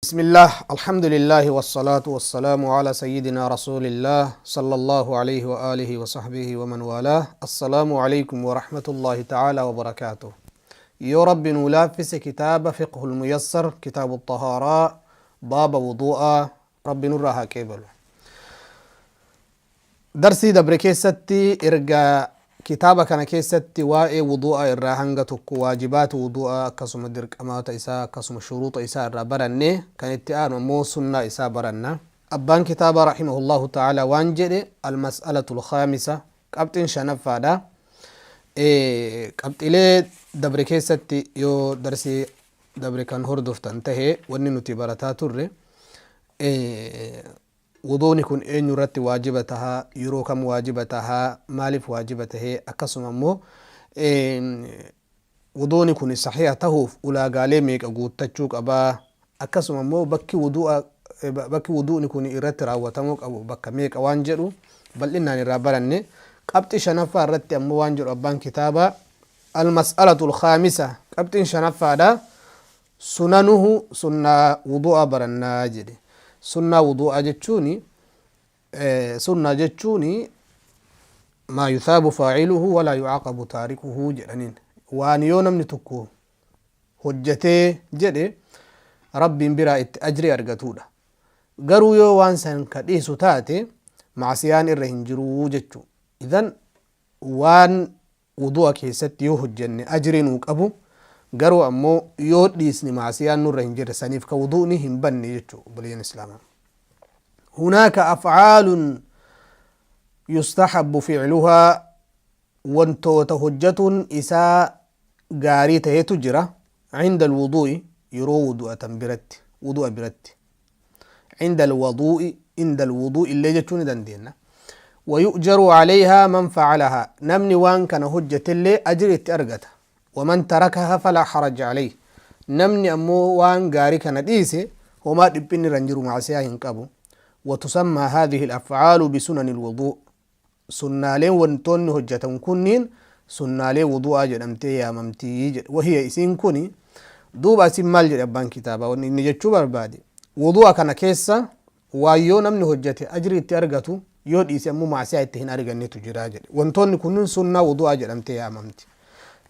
بسم الله، الحمد لله، والصلاة والسلام على سيدنا رسول الله صلى الله عليه وآله وصحبه ومن والاه. السلام عليكم ورحمة الله تعالى وبركاته. يا رب نلافس كتاب فقه الميسر، كتاب الطهارة، باب وضوء. رب نراها كيبل. Darsii dabre keessatti erga kitaaba kana keessatti waa'ee wudu'a irraa hanga tokko, waajibaata wudu'a, akkasuma dirqamaata isaa, akkasuma shuruuxa isaa irraa baranne, kan itti aanu ammoo sunnaa isaa baranna. Abbaan kitaaba rahimahullahu ta'ala waan jedhe: المسألة الخامسة, qabxiin shanaffaadha. Qabxiilee dabre keessatti, yoo darsii dabre kan hordoftan tahe, wanni nuti barataa turre wuduuni kun eenyu irratti waajiba tahaa, yeroo kam waajiba tahaa, maaliif waajiba tahee, akkasuma ammoo wuduuni kun saxiiha tahuuf ulaagaalee meeqa guuttachuu qabaa, akkasuma ammoo bakki wuduuni kun irratti raawwatamuu qabu bakka meeqa waan jedhu bal'inaan irraa baranne. Qabxii shanaffaa irratti ammoo waan jedhu abbaan kitaabaa: المسألة الخامسة, qabxiin shanaffaadha, سننه, sunnaa wudu'a barannaa jedhe. Sunnaa wudu'a jechuuni, sunnaa jechuuni ما يثاب فاعله ولا يعاقب تاركه jedhaniin, waan yoo namni tokko hojjetee jedhe Rabbiin biraa itti ajrii argatudha, garuu yoo waan san ka dhiisu taate macsiyaan irra hin jiruu jechu. Idan waan wudu'a keessatti yoo hojjenne ajrii nuu qabu, garuu ammoo yoo dhiisni macsiyaan nurra hin jirre, saniif ka wudu'ni hin banne jechu. Obboleeyyan islaamaa, هناك أفعال يستحب فعلها, wantoota hojjatuun isaa gaarii tahetu jira, عند الوضوء, yeroo wudu'atan biratti, wudu'a biratti, عند الوضوء, عند الوضوء illee jechuu ni dandeenya. ويؤجر عليها من فعلها, namni waan kana hojjetellee ajri itti argata. ومن تركها فلا حرج عليه, namni ammoo waan gaarii kana dhiise homaa dhiphinni irra hin jiru, macsiyaa hin qabu. وتسمى هذه الأفعال بسنن الوضوء, sunnaaleen wantoonni hojjetan kunniin sunnaalee wudu'aa jedhamtee yaamamtii jedhe. وهي, isiin kuni. Duuba asin maal jedhe abbaan kitaabaa? Wanni inni jechuu barbaade, wudu'a kana keessa waan yoo namni hojjete ajri itti argatu, yoo dhiise ammoo macsiyaa itti hin argannetu jira jedhe. Wantoonni kunniin sunnaa wudu'aa jedhamtee yaamamti.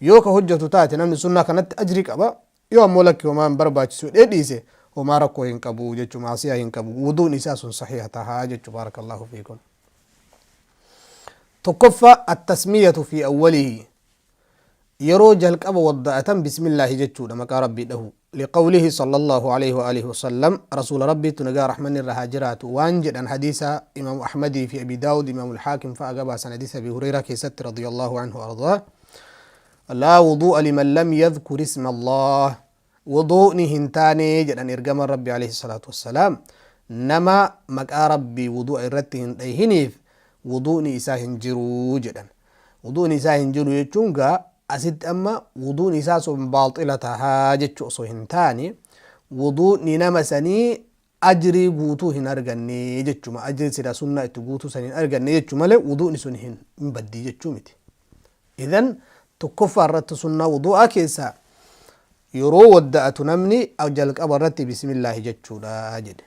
Yoo ka hojjetu taate namni sunnaa kanatti ajri qaba, yoo ammoo lakki, homaa hin barbaachisu jedhee dhiise, homaa rakkoo hin qabu jechuu, macsiyaa hin qabu, wuduun isaa sun saxiiha tahaa jechuu. بارك الله فيكم. Tokkoffaa, التسمية في أوله, yeroo jalqaba wadda'atan bismillaahi jechuudha, maqaa Rabbii dhahu. لقوله صلى الله عليه وآله وسلم, rasuula Rabbiitu nagaa rahmanni irra haa jiraatu waan jedhan, hadiisa Imaamu Ahmadii fi Abi Daawud, Imaamu Alxaakim fa'a gabaasan, hadiisa Abi Hureyraa keessatti رضي الله عنه وأرضاه: لا وضوء لمن لم يذكر اسم الله, wuduu'ni hin taane jedhan ergaman Rabbi عليه الصلاة والسلام, nama maqaa Rabbii wudu'a irratti hin dhayhiniif wuduu'ni isaa hin jiruu jedhan. Wuduu'ni isaa hin jiru jechuun gaa asitti amma wuduun isaa sun baaxila tahaa jechuu osoo hin taane, wuduu'ni nama sanii ajrii guutuu hin arganne jechuma, ajrii sida sunnaa itti guutuu san hin arganne jechu malee wuduu'ni sun hin baddii jechuu miti. Idan tokkoffaa irratti sunnaa wudu'aa keessaa yeroo wadda'atu namni jalqaba irratti bismillaahi jechuudha jedhe.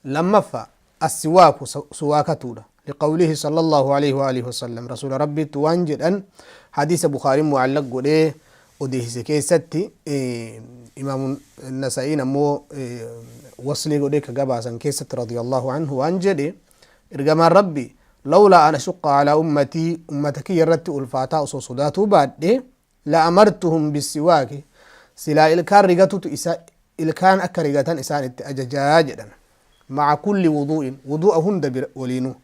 Lammaffaa, السواك, suwaakatuudha. لقوله صلى الله عليه وآله وسلم, rasuula Rabbiitti waan jedhan, hadiisa Bukaariin mucallaq godhee odeessise keessatti, Imaamu Nasa'iin ammoo waslii godhee ka gabaasan keessatti, رضي الله عنه, waan jedhe ergamaan Rabbi: لولا أن أشق على أمتي, ummata kiyya irratti ulfaataa osoo sodaatuu baadhe, لأمرتهم بالسواك, silaa ilkaan rigatutu isa ilkaan akka rigatan isaan itti ajajaa jedhan. مع كل وضوء, wudu'a hunda waliinu.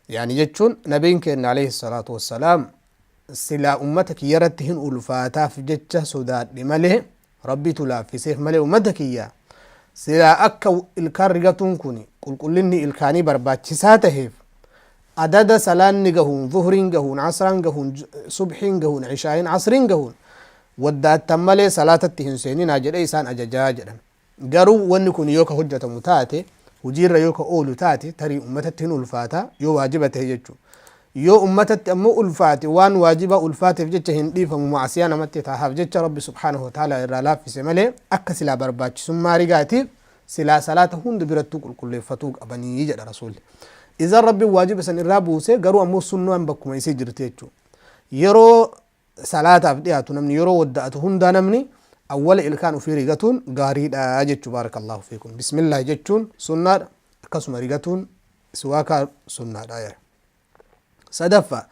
Yani jechuun nabiin keenya عليه الصلاة والسلام, silaa ummata kiyya irratti hin ulfaataaf jecha sodaadhe malee, Rabbitu laaffiseef malee, ummata kiyya silaa akka ilkaan rigatuun kun qulqullinni ilkaanii barbaachisaa taheef, adada salaanni gahuun, zuhriin gahuun, asraan gahuun, subxiin gahuun, cishaayin, asriin gahuun, waddaattan malee salaatatti hin seeninaa jedhe isaan ajajaa jedhan. Garuu wanni kun yoo ka hojjetamu taate, hojiirra yoo ka oolu taate, tarii ummatatti hin ulfaata yoo waajiba tahe jechuu. Yoo ummatatti ammoo ulfaate, waan waajiba ulfaateef jecha hin dhiifamu, macsiyaa namatti tahaaf jecha Rabbi سبحانه وتعالى irraa laaffise malee, akka silaa barbaachisummaa rigaatiif Silaa salaata hunda birattuu qulqulleeffatuu qabanii jedha Rasuulli. Izan Rabbiin waajiba san irraa buuse, garuu ammoo sunnaan bakkuma isii jirti jechuudha. Yeroo salaataaf dhiyaatu namni, yeroo wadda'atu hundaa namni awwala ilkaan ofii rigatuun gaariidha jechuu. Barakallahu fiikum. Bismillah jechuun sunnaadha, akkasuma rigatuun siwaakaa sunnaadha jedha. Sadaffaa,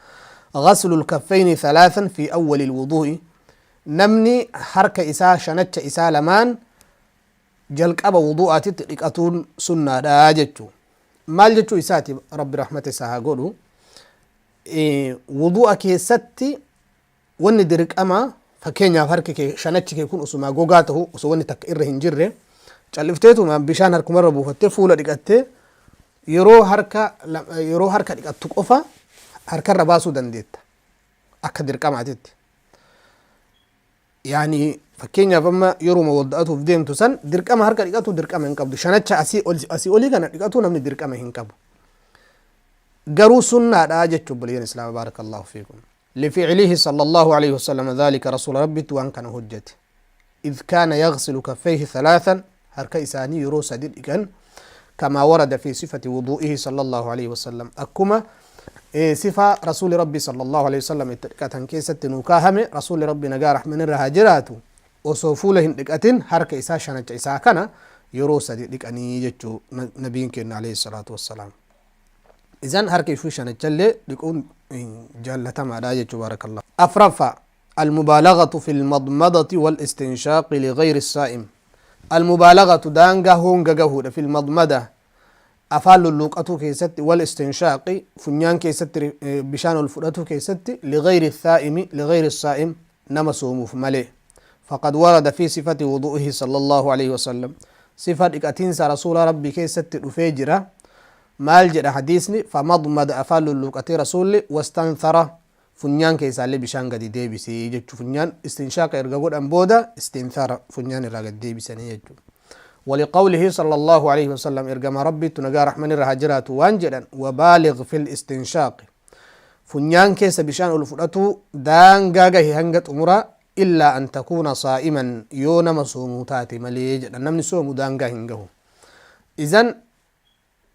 ghaslul kaffayni thalaasan fi awwalil wuduu'i. Namni harka isaa shanacha isaa lamaan jalqaba wuduu'aatitti dhiqatuun sunnaadha jechuu. Maal jechuu isaati? Rabbi rahmata isaa haa godhu. Wuduu'a keessatti wanni dirqama, fakkeenyaaf harki kee shanachi kee kun osumaa gogaa ta'u, osoo wanni takka irra hin jirre, callifteetuma bishaan harkumarra buufattee fuula dhiqattee, yeroo harka dhiqattu qofa harkarra baasuu dandeetta akka dirqamaatitti. Yaani fakkeenyaaf amma yeruma wadda'atuuf deemtu san dirqama harka dhiqatu dirqama hin qabdu. Shanacha asii olii kana dhiqatu namni dirqama hin qabu. Garuu sunnaadha jechuun, obboleeyyan Islaama, baarakallahu fiikum. Lificilihi sallallahu alayhi wasallam dhalika, rasuula Rabbitti waan kana hojjete. Idh kaana yaghsilu kaffayhi thalathan, harka isaanii yeroo sadi dhiqan, kamaa warada fi sifati wuduu'ihi sallallahu alayhi wasallam, akkuma sifa rasuuli Rabbi sallallahu alayhi wasallam itti dhiqatan keessatti nuu kaahame. Rasuuli Rabbi nagaa rahman irra haa jiraatu osoo fuula hin dhiqatin harka isaa shanacha isaa kana yeroo sadi dhiqanii jechuu nabiin keenya alayhi salaatu wassalaam. Isan harka ifuu shanachallee dhiquun jaallatamaadha jechuu. Baarakallah. Afraffaa, المبالغة في المضمضة والاستنشاق لغير الصائم. المبالغة daangaa honga gahuudha, في المضمضة afaan lulluuqatuu keessatti, والاستنشاق funyaan keessatti bishaan ol fudhatuu keessatti, لغير الصائم، لغير الصائم nama soomuuf malee. فقد ورد في صفة وضوئه صلى الله عليه وسلم, sifa dhiqatiinsa rasuula Rabbii keessatti dhufee jira. Maal jedha hadiisni? فمضمض afaan lulluuqatee rasuulli, واستنثر funyaan keessaallee bishaan gadi deebisee jechuu. Funyaan istinshaaqa erga godhan booda استنثار funyaan irraa gadi deebisanii jechuu. ولقوله صلى الله عليه وسلم, ergama Rabbiitu nagaa rahman irra haa jiraatu waan jedhan: وبالغ في الاستنشاق, funyaan keessa bishaan ol fudhatu daangaa gahe hanga xumura, إلا أن تكون صائما, yoo nama soomuu taate malee jedhan. Namni soomu daangaa hin gahu. Izan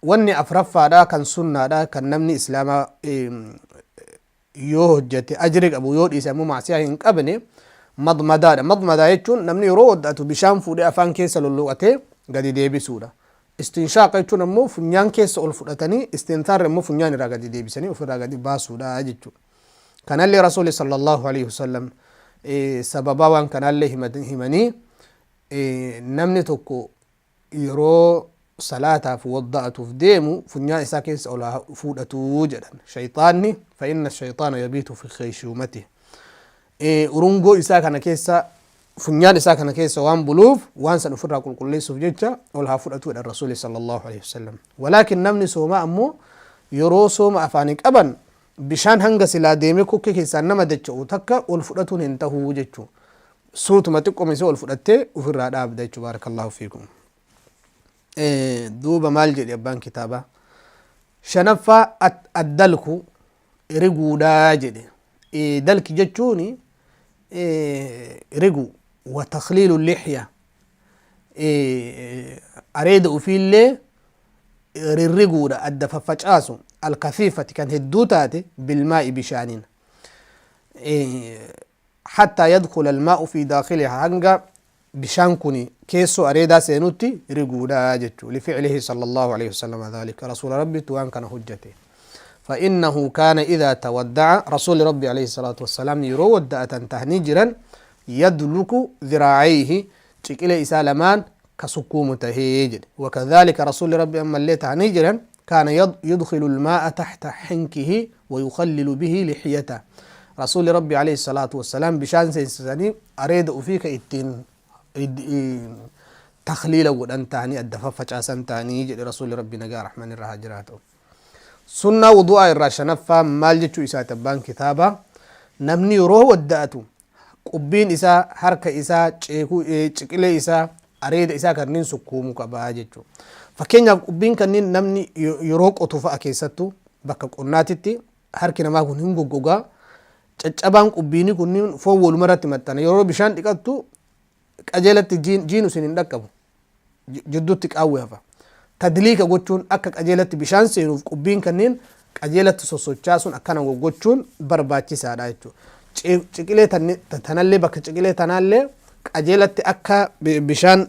wanni afraffaadha kan sunnaadha, kan namni Islaamaa yoo hojjete ajri qabu, yoo dhiise ammoo macsiyaa hin qabne, madmadaadha. Madmadaa jechuun namni yeroo wadda'atu bishaan fuudhee afaan keessa lulluqatee gadi deebisuudha. Istinshaaqa jechuun ammoo funyaan keessa ol fudhatanii, istintaarri ammoo funyaan irraa gadi deebisanii ofirraa gadi baasuudha jechuudha. Kanallee rasuuli sallallahu alaihi wasallam sababaa waan kanallee himanii, namni tokko yeroo salaataaf wadda'atuuf deemu funyaan isaa keessa ol fuudhatuu jedhan. Shayxaanni, فإن الشيطان يبيت في خيشومته, urungoo isaa kana keessa, funyaan isaa kana keessa waan buluuf, waan san ofirraa qulqulleessuuf jecha ol haa fudhatu jedhan rasuuli sallallahu alaihi wasallam. Walaakin namni soomaa ammoo yeroo sooma afaanii qaban bishaan hanga silaa deemee kokkee keessaan nama dacha'u takka ol fudhatuun hin tahuu jechuu. Suutuma xiqqooma isee ol fudhattee ofirraa dhaabda jechuu. Baarakallahu fiikum. Duuba maal jedhe abbaan kitaabaa? Shanaffaa, الدلك riguudhaa jedhe. Dalki jechuun rigu, وتخليل اللحية, areeda ufiillee rirriguudha, adda faffacaasu, الكثيفة kan hedduu taate, بالماء bishaaniin, حتى يدخل الماء في داخلها, hanga bishaan kun keessoo areedaa seenutti riguudha jechuu. لفعله صلى الله عليه وسلم ذلك, rasuula Rabbitu waan kana hojjate. فإنه كان إذا تودع, رسول ربي عليه الصلاة والسلام yeroo wadda'atan tahanii jiran, يدلك ذراعيه, ciqilee isaa lamaan ka sukkuumu tahee jedhe. وكذلك رسول ربي ammallee tahanii jiran كان يدخل الماء تحت حنكه ويخلل به لحيته. رسول ربي عليه الصلاة والسلام bishaan seensisanii areeda ufii ka ittiin takhliila godhan ta'anii, adda faffacaasan ta'anii jedhe rasuuli Rabbi nagaa rahman irra haa jiraatu. Sunnaa wudu'aa irraa shanaffaa maal jechuu isaati abbaan kitaabaa? Namni yeroo wadda'atu qubbiin isaa, harka isaa, ceekuu, ciqilee isaa, areeda isaa kanneen sukkuumuu qabaa jechuu. Fakkeenyaaf qubbiin kanneen namni yeroo qotu fa'a, keessattuu bakka qonnaatitti, harki namaa kun hin goggogaa. Caccabaan qubbiinii kunniin foon walumarratti maxxana. Yeroo bishaan dhiqattu qajeelatti jiinu isin hin dhaqqabu. Jidduutti qaawwi hafa. Tadliika gochuun akka qajeelatti bishaan seenuuf qubbiin kanneen qajeelatti sossochaasuun akkana gochuun barbaachisaadha jechuudha. Ciqilee tanallee, bakka ciqilee tanaallee qajeelatti akka bishaan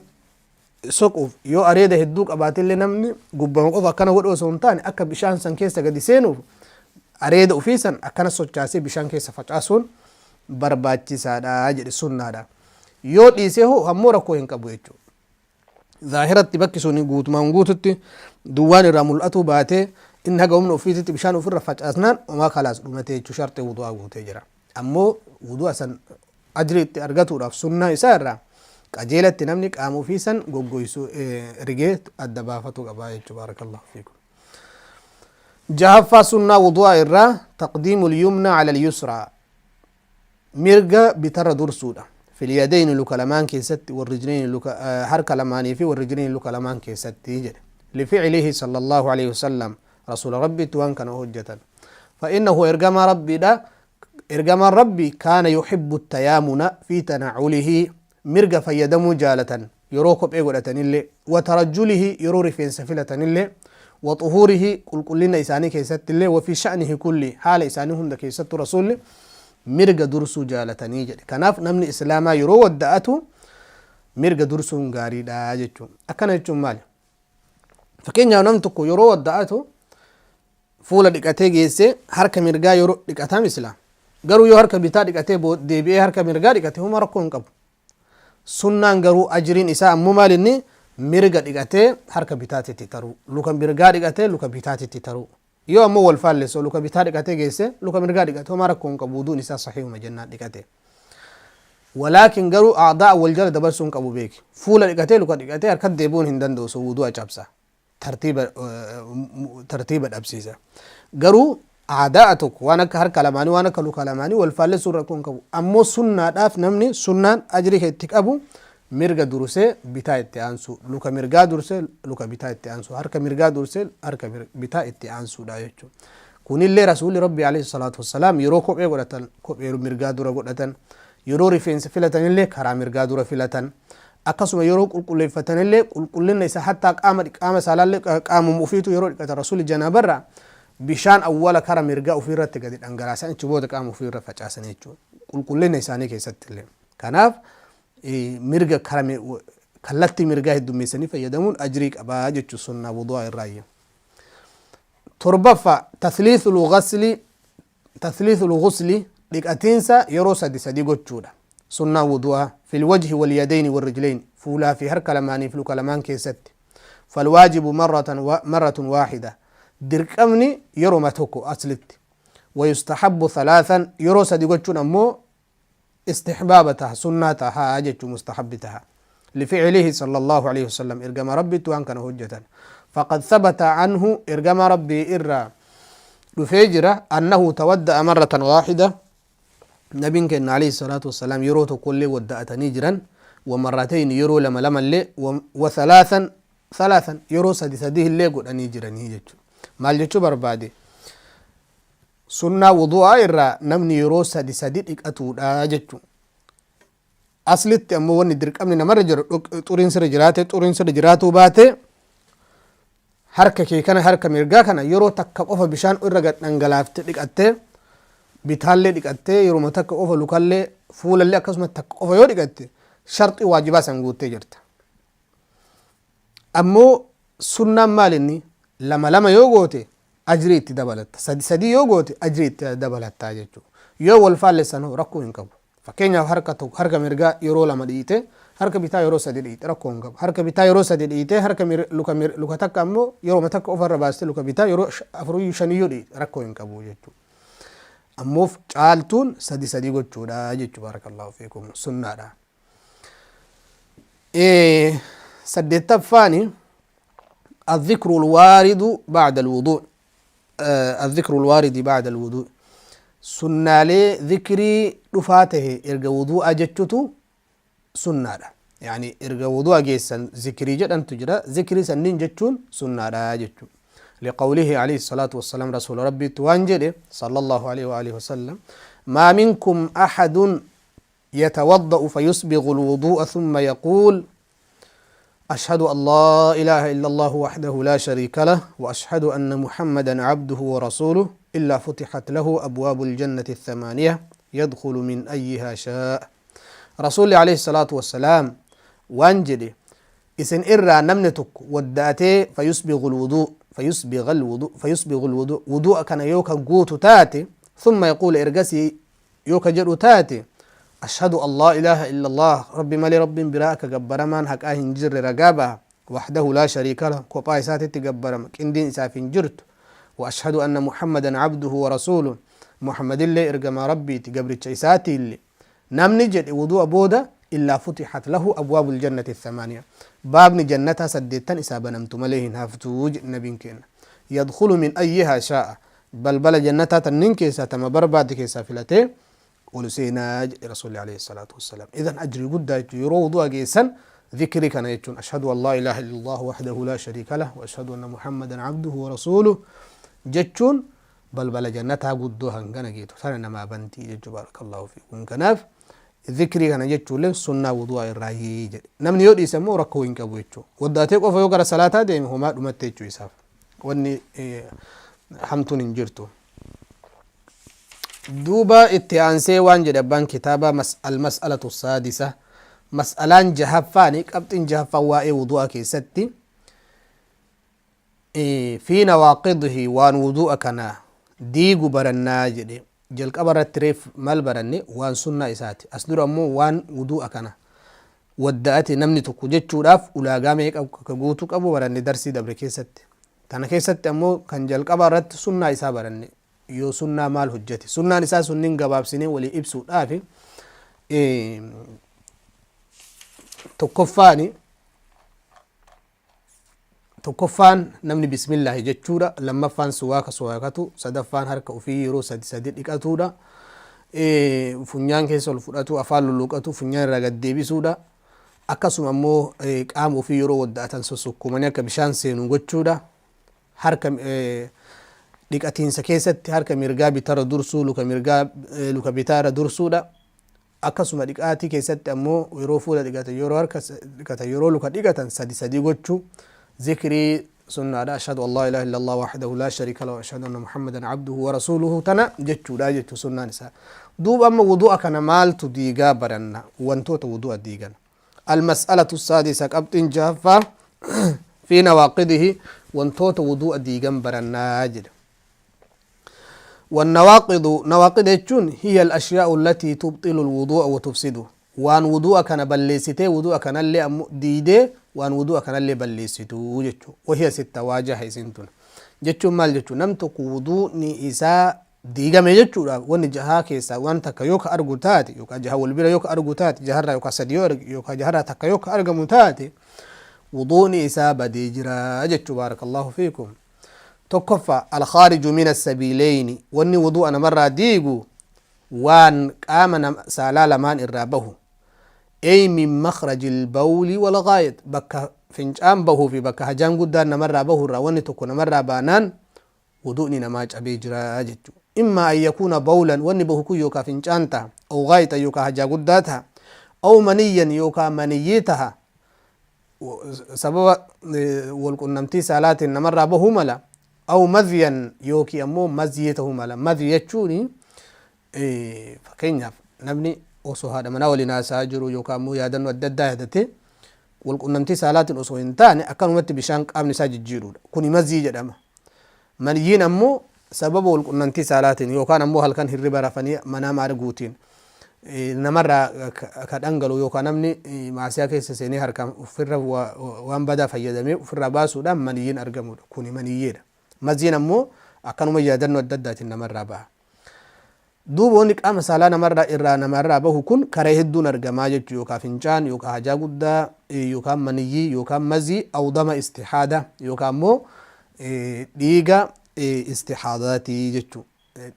soquuf, yoo areeda hedduu qabaatillee, namni gubbama qofa akkana godhu osoo hin taane, akka bishaan san keessa gadi seenuuf areeda ofii san akkana sochaasee bishaan keessa facaasuun barbaachisaadha jedhe, sunnaadha. Yoo dhiisee hoo ammoo rakkoo hin qabu jechuudha. Zaahiratti bakki sun guutumaan guututti duwwaan irraa mul'atuu baatee, inni haga humna ofiititti bishaan ofirra facaasnaan homaa kalaas dhumatee jechuu, sharxii wudu'aa guutee jira. Ammoo wudu'a san ajrii itti argatuudhaaf sunnaa isaa irraa qajeelatti namni qaama ofii san goggoysu, rigee adda baafatu qaba jechuu. Baarakallahu fiikum. Jahaffaa, sunnaa wudu'aa irraa taqdiimul yumna ala al-yusraa, mirga bitarra dursuudha. Fil yadayni, luka lamaan keessatti, warrijlayni, luka harka lamaanii fi warrijlayni, luka lamaan keessatti jedhe. Lificlihi sallallahu alaihi wasallam, rasuula Rabbiitti waan kana hojjetan. Fa innahu, ergamaa Rabbiidha, ergamaan Rabbi, kaana yuhibbu tayaamuna fi tanaculihi, mirga fayyadamuu jaalatan yeroo kophee godhatanillee, wa tarajjulihi, yeroo rifeensa filatanillee, wa xuhuurihi, qulqullina isaanii keessattillee, wa fi sha'nihi kulli, haala isaanii hunda keessattu rasuulli mirga dursuu jaalatanii jedhe. Kanaaf namni islaamaa yeroo wadda'atu mirga dursuun gaariidha jechuun. Akkana jechuun maali? Fakkeenyaaf, namni tokko yeroo wadda'atu fuula dhiqatee geessee harka mirgaa yeroo dhiqataa misila. Garuu yoo harka bitaa dhiqatee deebi'ee harka mirgaa dhiqate, huma rakkoo hin qabu. Sunnaan garuu ajriin isaa ammoo maal inni? Mirga dhiqatee harka bitaatitti taruu, luka mirgaa dhiqatee luka bitaatitti taruu. Yoo ammoo wal faallessu, luka bitaa dhiqatee geesse luka mirgaa dhiqate, homaa rakkoo hin qabu, wuduun isaa sahiihuma jennaan dhiqate. Walaakin garuu a'daa wal jala dabarsuu hin qabu, beeki. Fuula dhiqatee luka dhiqatee harkatti deebi'uun hin danda'u, sun wudu'a cabsa. Tartiiba dhabsiisa. Garuu aadaa tokko waan akka harka lamaanii, waan akka luka lamaanii wal faallessuun rakkoo hin qabu. Ammoo sunnaadhaaf namni sunnaan ajrii itti qabu mirga dursee bitaa itti aansuu, luka mirgaa dursee luka bitaa itti aansuu, harka mirgaa dursee harka bitaa itti aansuudha jechuudha. Kunillee rasuulli Rabbi alayhi salaatu wassalaam yeroo kophee godhatan kophee mirgaa dura godhatan, yeroo rifeensa filatanillee karaa mirgaa dura filatan, akkasuma yeroo qulqulleeffatanillee qulqullina isaa hattaa qaama saalaallee, qaamuma ofiitu yeroo dhiqatan, rasuulli janaabarraa bishaan awwala kara mirgaa ofiirratti gadi dhangalaasan, achi booda qaama ofiirra facaasan jechuudha. Qulqullina isaanii keessatti illee. Kanaaf mirga kara kallattii mirgaa heddummeessanii fayyadamuun ajrii qabaa jechuun sunnaa wudu'aa irraayyi. Torbaffaa, tathliithul ghusli, dhiqatiinsa yeroo sadi sadi gochuudha. Sunnaa wudu'aa fil wajhi wal yadayni wal rijlayn, fuulaa fi harka lamaanii fi luka lamaan keessatti. Falwaajibu marratun waahida, dirqamni yeroma tokko aslitti. Wayustahabbu thalaasan, yeroo sadi gochuun ammoo istihbaaba taha, sunnaa taha jechuu, mustahabbi taha. Lificlihi sallallahu alaihi wasallam, ergama Rabbitti waan kana hojjetan. Faqad thabata anhu, ergama Rabbii irraa dhufee jira, annahu tawadda'a marratan waahida, nabiin kenna alayhi salaatu wassalaam yeroo tokkollee wadda'atanii jiran, wa marratayn, yeroo lama lamallee, wa thalaasan thalaasan, yeroo sadi sadi illee godhanii jiranii jechu. Maal jechuu barbaade? Sunnaa wudu'aa irraa namni yeroo sadi sadi dhiqatuudha jechu. Aslitti ammoo wanni dirqamni namarra jiru, xuriin sirra jiraate, xuriin sirra jiraatuu baate, harka kee kana, harka mirgaa kana yeroo takka qofa bishaan irra gad dhangalaafte dhiqattee, bitaallee dhiqattee yeruma takka qofa, lukallee fuulallee akkasuma takka qofa yoo dhiqatte, sharxii waajibaa san guuttee jirta. Ammoo sunnaan maal inni? Lama lama yoo goote ajrii itti dabalatta, sadi sadi yoo goote ajrii itti dabalatta jechuudha. Yoo wal faallessan hoo rakkoo hin qabu. Fakkeenyaaf, harka tokko, harka mirgaa yeroo lama dhiite, harka bitaa yeroo sadi dhiite, rakkoo hin qabu. Harka bitaa yeroo sadi dhiite, harka luka luka takka ammoo yeroo takka ofarra baaste, luka bitaa yeroo afuriyyuu shaniyyuu dhiite, rakkoo hin qabu jechuudha. Ammoo caaltuun sadi sadi gochuudha jechuudha. Barakallahu fiikum, sunnaadha. Saddeettaffaani, الذكر الوارد بعد الوضوء، الذكر الوارد بعد الوضوء، sunnaalee dhikrii dhufaa tahe erga wudu'a jechutu sunnaadha. Yani erga wudu'a geessan zikrii jedhantu jira, zikrii sanniin jechuun sunnaadha jechu. لقوله عليه الصلاة والسلام، رسول ربي waan jedhe صلى الله عليه وآله وسلم: ما منكم أحد يتوضأ فيسبغ الوضوء ثم يقول أشهد أن لا إله إلا الله وحده لا شريك له وأشهد أن محمدا عبده ورسوله إلا فتحت له أبواب الجنة الثمانية يدخل من أيها شاء. رسول عليه الصلاة والسلام وانجلي إسن إرى نمنتك ودأتي فيسبغ الوضوء فيسبغ الوضوء فيسبغ الوضوء وضوء كان يوكا قوت تاتي ثم يقول إرقسي يوكا جرو تاتي أشهد أن لا إله إلا الله ربي مالي رب براك جبرمان هك أهن جر رقابة وحده لا شريك له كوباي ساتي تجبرم كندين سافين جرت وأشهد أن محمدا عبده ورسوله محمد اللي إرجما ربي تجبر ساتي اللي نم نجد وضوء بودا إلا فتحت له أبواب الجنة الثمانية باب جنتها سديتن إسابة نمت مليهن هفتوج نبين كين يدخل من أيها شاء بل بل جنتها تنين كيسا تما برباد كيسا فلتين ولسينا رسول عليه الصلاة والسلام. إذن أجري قد يرو وضوء جيسا ذكري كان يجون أشهد أن لا إله إلا الله وحده لا شريك له وأشهد أن محمدا عبده ورسوله جتشون بل بل جنتها قدوها هنغنا جيتو سنة ما بنتي جتشو بارك الله فيكم. كناف ذكري كان جتشو له سنة وضوء الرأي نمني يودي يسمو ركو إنك أبو جتشو وداتيك وفيو قرأ صلاة ديم هما دمتيجو يساف واني حمتون انجرتو دوبا اتيانسي وان جدبان كتابة المسألة السادسة مسألان جهفاني قبطين جهفا وائي وضوء كيستي في نواقضه وان وضوء كنا ديغو برنا جدي جلق أبرا التريف مال برني وان سنة إساتي أسدر أمو وان وضوء كنا ودأتي نمني تكو جتشو راف ولا قاميك أو كغوتو أبو برني درسي دبر كيستي تانا كيستي أمو كان جلق أبرا سنة إسا برني يو سنة مال حجتي سنة نساء سنين قباب سنين ولي إبسو آفي تكفان نمني بسم الله جتشورا لما فان سواك سواكتو صدفان هرك وفي يرو سدي سدي إكاتورا فنيان كيسول فراتو أفعل لوكاتو فنيان رقد ديبي سودا أكاسو أمو قام وفي يرو ودأتن سوسوكو منيا كبشان سينو جتشورا هرك dhiqatiinsa keessatti harka mirgaa bitara dursuu luka mirgaa luka bitaara dursuudha. Akkasuma dhiqaatii keessatti ammoo yeroo fuula dhiqatan yeroo harka dhiqatan yeroo luka dhiqatan sadi sadi gochuu zikrii sunnaadha. Ashhadu an laa ilaaha illallah wahdahu laa shariika lahu wa ashhadu anna muhammadan abduhu wa rasuuluhu tana jechuudha jechuu sunnaan isaa. Duuba amma wudu'a kana maaltu diigaa baranna wantoota wudu'a diigan. Almas'alatu saadisa qabxiin jahaffaa fi nawaaqidihi wantoota wudu'a diigan barannaa jedha. والنواقض نواقض يجون هي الأشياء التي تبطل الوضوء وتفسده وان وضوء كان بلسته وضوء كان اللي ديده وان وضوء كان اللي بلسته جتشو وهي ستة واجه سنتون جتشو مال جتشو نمتك وضوء ني إساء ديغا مي جتشو وان جها كيسا وان تكا يوك أرغو تاتي يوكا جها والبيرا يوك أرغو تاتي جهرا يوكا سديو يوكا جهرا تكا يوك أرغو تاتي وضوء ني إساء بديجرا جتشو بارك الله فيكم. تكفى الخارج من السبيلين واني وضوء أنا مرة ديغو وان قام سالا لمان إرابه أي من مخرج البول والغائط بكا فنجان به في بكا هجان قدان مرة به واني تكون مرة بانان وضوءني نماج أبي جراجت إما أن يكون بولا واني به كو يوكا فنجانتا أو غائط يوكا هجا قداتها أو منيا يوكا منيتها سبب والقنمتي سالات نمر به ملا أو مذيا يوكي أمو مذيته ملا مذي يجوني فكينيا نبني أوسو هذا منا ولي ناس هاجرو يوكا مو يادن وددا يادتي والقنمتي سالات أوسو إنتاني أكن مت بشانك أمني ساجد جيرو كوني مذي جدما من ين أمو سبب والقنمتي سالات يوكا أمو هل كان هربا رفني منا مارغوتين نمر كدنجلو يوكا نمني مع سياكي سيني هركم فر وان بدا فيدمي فر باسو دم منيين أرجمو كوني منيين مزين أمو أكنوا مجادن وددات نمر بها دوب ونك أما سالا نمر إرا نمر به كن كره الدون أرجما جت يوكا فنجان يوكا حاجة قدا يوكا منيي يوكا مزي أو دم استحادة يوكا مو ديجا استحاداتي جتشو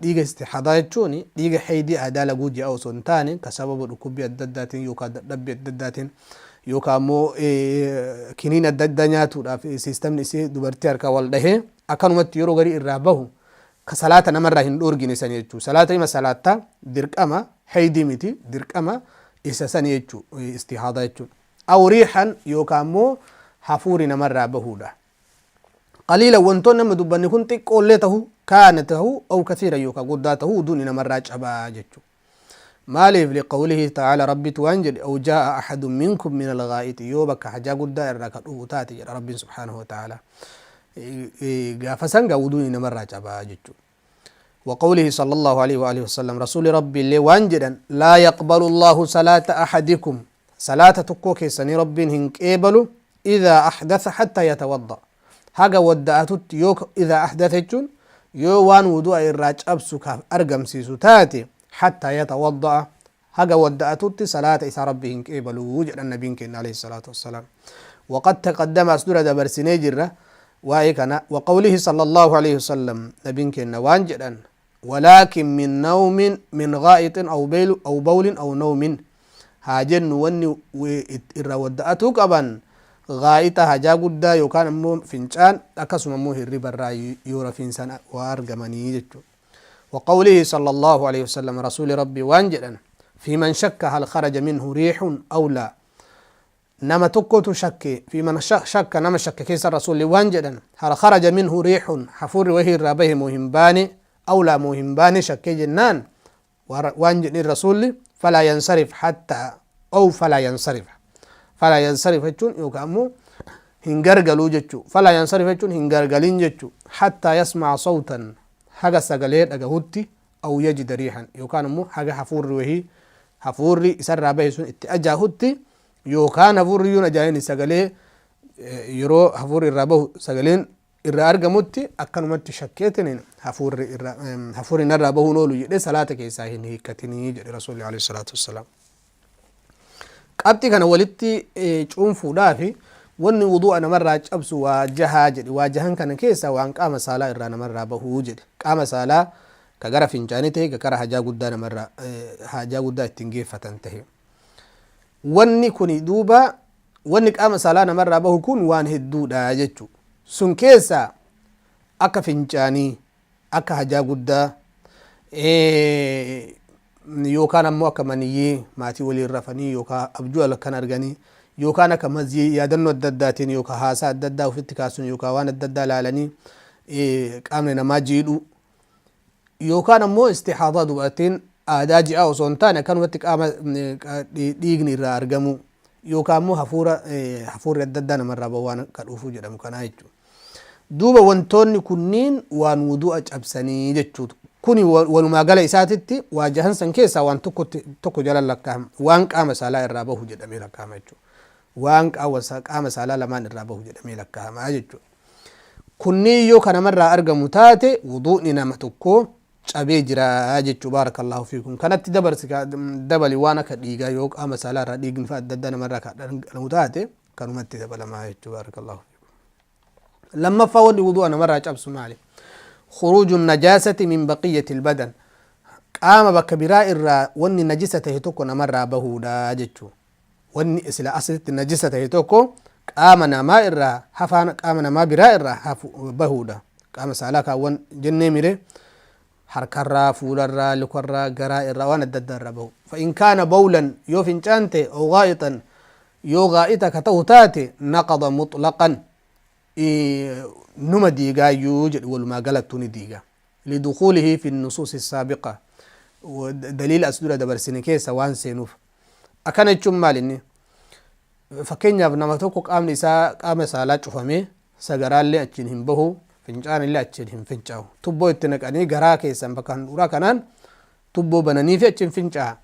ديجا استحادة جتشوني ديجا حيدي أدالة جوجي أو سنتاني كسبب ركوبي الدداتين يوكا دبي الدداتين يوكا مو كنين الددانيات في سيستم نسي دبرتي أركا والده أكنوا تيرو غري إرابه كصلاة نمر هن أورجيني سنيتشو صلاة ما صلاة درك أما حيدي متي درك أما إسا سنيتشو استحاضة يتشو أو ريحا يوكا مو Hafuuri namarraa bahuudha. Qaliila, wantoonni amma dubbanni kun xiqqoollee tahu kaana tahu aw kathiira yookaan guddaa tahu, wuduun namarraa cabaa jechu. Maaliif? Liqawlihi ta'aala, Rabbitu waan jedhe: "Aw jaa'a axadun minkum min alghaa'ixi", yoo bakka hajaa guddaa irraa ka dhufu taate jedha Rabbiin subhaanahu wa ta'aala. Gaafa san gaa wuduun namarraa cabaa jechu. وقوله صلى الله عليه وآله وسلم، رسول ربي اللي waan jedhan: "لا يقبل الله صلاة أحدكم", صلاة tokkoo keessanii Rabbiin hin qeebalu, "إذا أحدث حتى يتوضأ", haga wadda'atutti. Yoo إذا أحدث jechuun yoo waan wudu'a irraa cabsu kaaf argamsiisu taate, حتى يتوضأ, haga wadda'atutti salaata isaa Rabbi hin qeebalu jedhan nabiin keenya عليه الصلاة والسلام. وقد تقدم, as dura dabarsinee jirra waa'ee kana. وقوله صلى الله عليه وسلم, nabiin keenya waan jedhan: "ولكن من نوم، من غائط أو بول أو نوم". Haa jennu, wanni irraa wadda'atuu qaban gaa'ixa, hajaa guddaa, yookaan ammoo fincaan, akkasuma ammoo hirribarraa yoo rafiinsaan waa argamanii jechuudha. وقوله صلى الله عليه وسلم, رسول ربي waan jedhan: في من شك هل خرج منه ريح أو لا. Nama tokkotu shakke, في من شك, nama shakke keessa rasuulli waan jedhan: هل خرج منه ريح, hafuurri wahii irraa bahe moo hin baane, أو لا, moo hin baane shakkee jennaan, waan jedhin rasuulli: فلا ينصرف حتى أو فلا ينصرف. فلا ينصرف jechuun yookaan ammoo hin gargaluu jechuu. فلا ينصرف jechuun hin gargalin jechuu. حتى يسمع صوتا, haga sagalee dhagahutti, أو يجد ريحا, yookaan ammoo haga hafuurri wahii, hafuurri isarraa bahe sun itti ajaahutti, yookaan hafuurri yuun ajaa'in sagalee, yeroo hafuurri irraa bahu sagaleen irraa argamutti, akkanumatti shakkeetiniin hafuurri irraa hafuurri narraa bahuun oolu jedhee salaata keessaa hin hiikkatinii jedhe rasuulli عليه الصلاة والسلام. Qabxii kana walitti cuunfuudhaafi, wanni wudu'a namarraa cabsu waa jahaa jedhe. Waa jahan kana keessa waan qaama saalaa irraa namarraa bahuu jedhe. Qaama saalaa ka gara fincaanii ta'e, ka gara hajaa guddaa namarraa hajaa guddaa ittiin geeffatan ta'e. Wanni kuni duuba, wanni qaama saalaa namarraa bahu kun waan hedduudha jechuu. Sun keessa akka fincaanii, akka hajaa guddaa, yookaan ammoo akka maniyyii maatii waliin rafanii, yookaan abjuu halkan arganii, yookaan akka mazii yaadannoo adda addaatiin, yookaan haasaa adda addaa ofitti kaasuun, yookaan waan adda addaa ilaalanii qaamni namaa jiidhuu, yookaan ammoo istixaadaa, dubartiin aadaa ji'aa osoo hin taane akkanumatti qaama dhiigni irraa argamu, yookaan ammoo hafuura, hafuurri adda addaa namarraa bahu, waan akka dhuufuu jedhamu kanaa jechuudha. Duuba wantoonni kunniin waan wudu'a cabsanii jechuudha. Kuni walumaa gala isaatitti waa jahan san keessaa waan tokko jala lakkaa'ama. Waan qaama saalaa irraa bahu jedhamee lakkaa'ama jechuudha. Waan qaama saalaa lamaan irraa bahu jedhamee lakkaa'ama jechuudha. Kunniin yoo kanamarraa argamu taate, wudu'ni nama tokko cabee jira jechuu. بارك الله فيكم. Kanatti dabarsi, dabali, waan akka dhiigaa, yoo qaama saalaa irraa dhiigni fa'a adda addaa namarraa kan dhangala'u taate, kanumatti dabalamaa jechuu. بارك الله فيكم. Lammaffaa, wanni wudu'a namarraa cabsu maali? خروج النجاسة من بقية البدن, qaama bakka biraa irraa wanni najisa tahe tokko namarraa bahuudha jechuu. Wanni sila asitti najisa tahe tokko qaama namaa irraa, hafaan qaama namaa biraa irraa bahuudha. Qaama saalaa kaawwan jennee mire, harkarraa, fuularraa, lukarraa, garaa irraa, waan adda addaa irraa bahu. فإن كان بولا, yoo fincaan ta'e, أو غائطا, yoo gaa'ita ka ta'u taate, نقض مطلقا, numa diigaayyuu jedhu, walumaa galattuu ni diiga. لدخوله في النصوص السابقة, daliila as dura dabarsine keessa waan seenuuf. Akkana jechuun maal inni? Fakkeenyaaf, nama tokko qaamni isaa qaama saalaa cufamee, sagaraallee achiin hin bahu, fincaanillee achiin hin fincaa'u, tubboo itti naqanii garaa keessan bakka handhuuraa kanaan tubboo bananii fi achiin fincaa'a.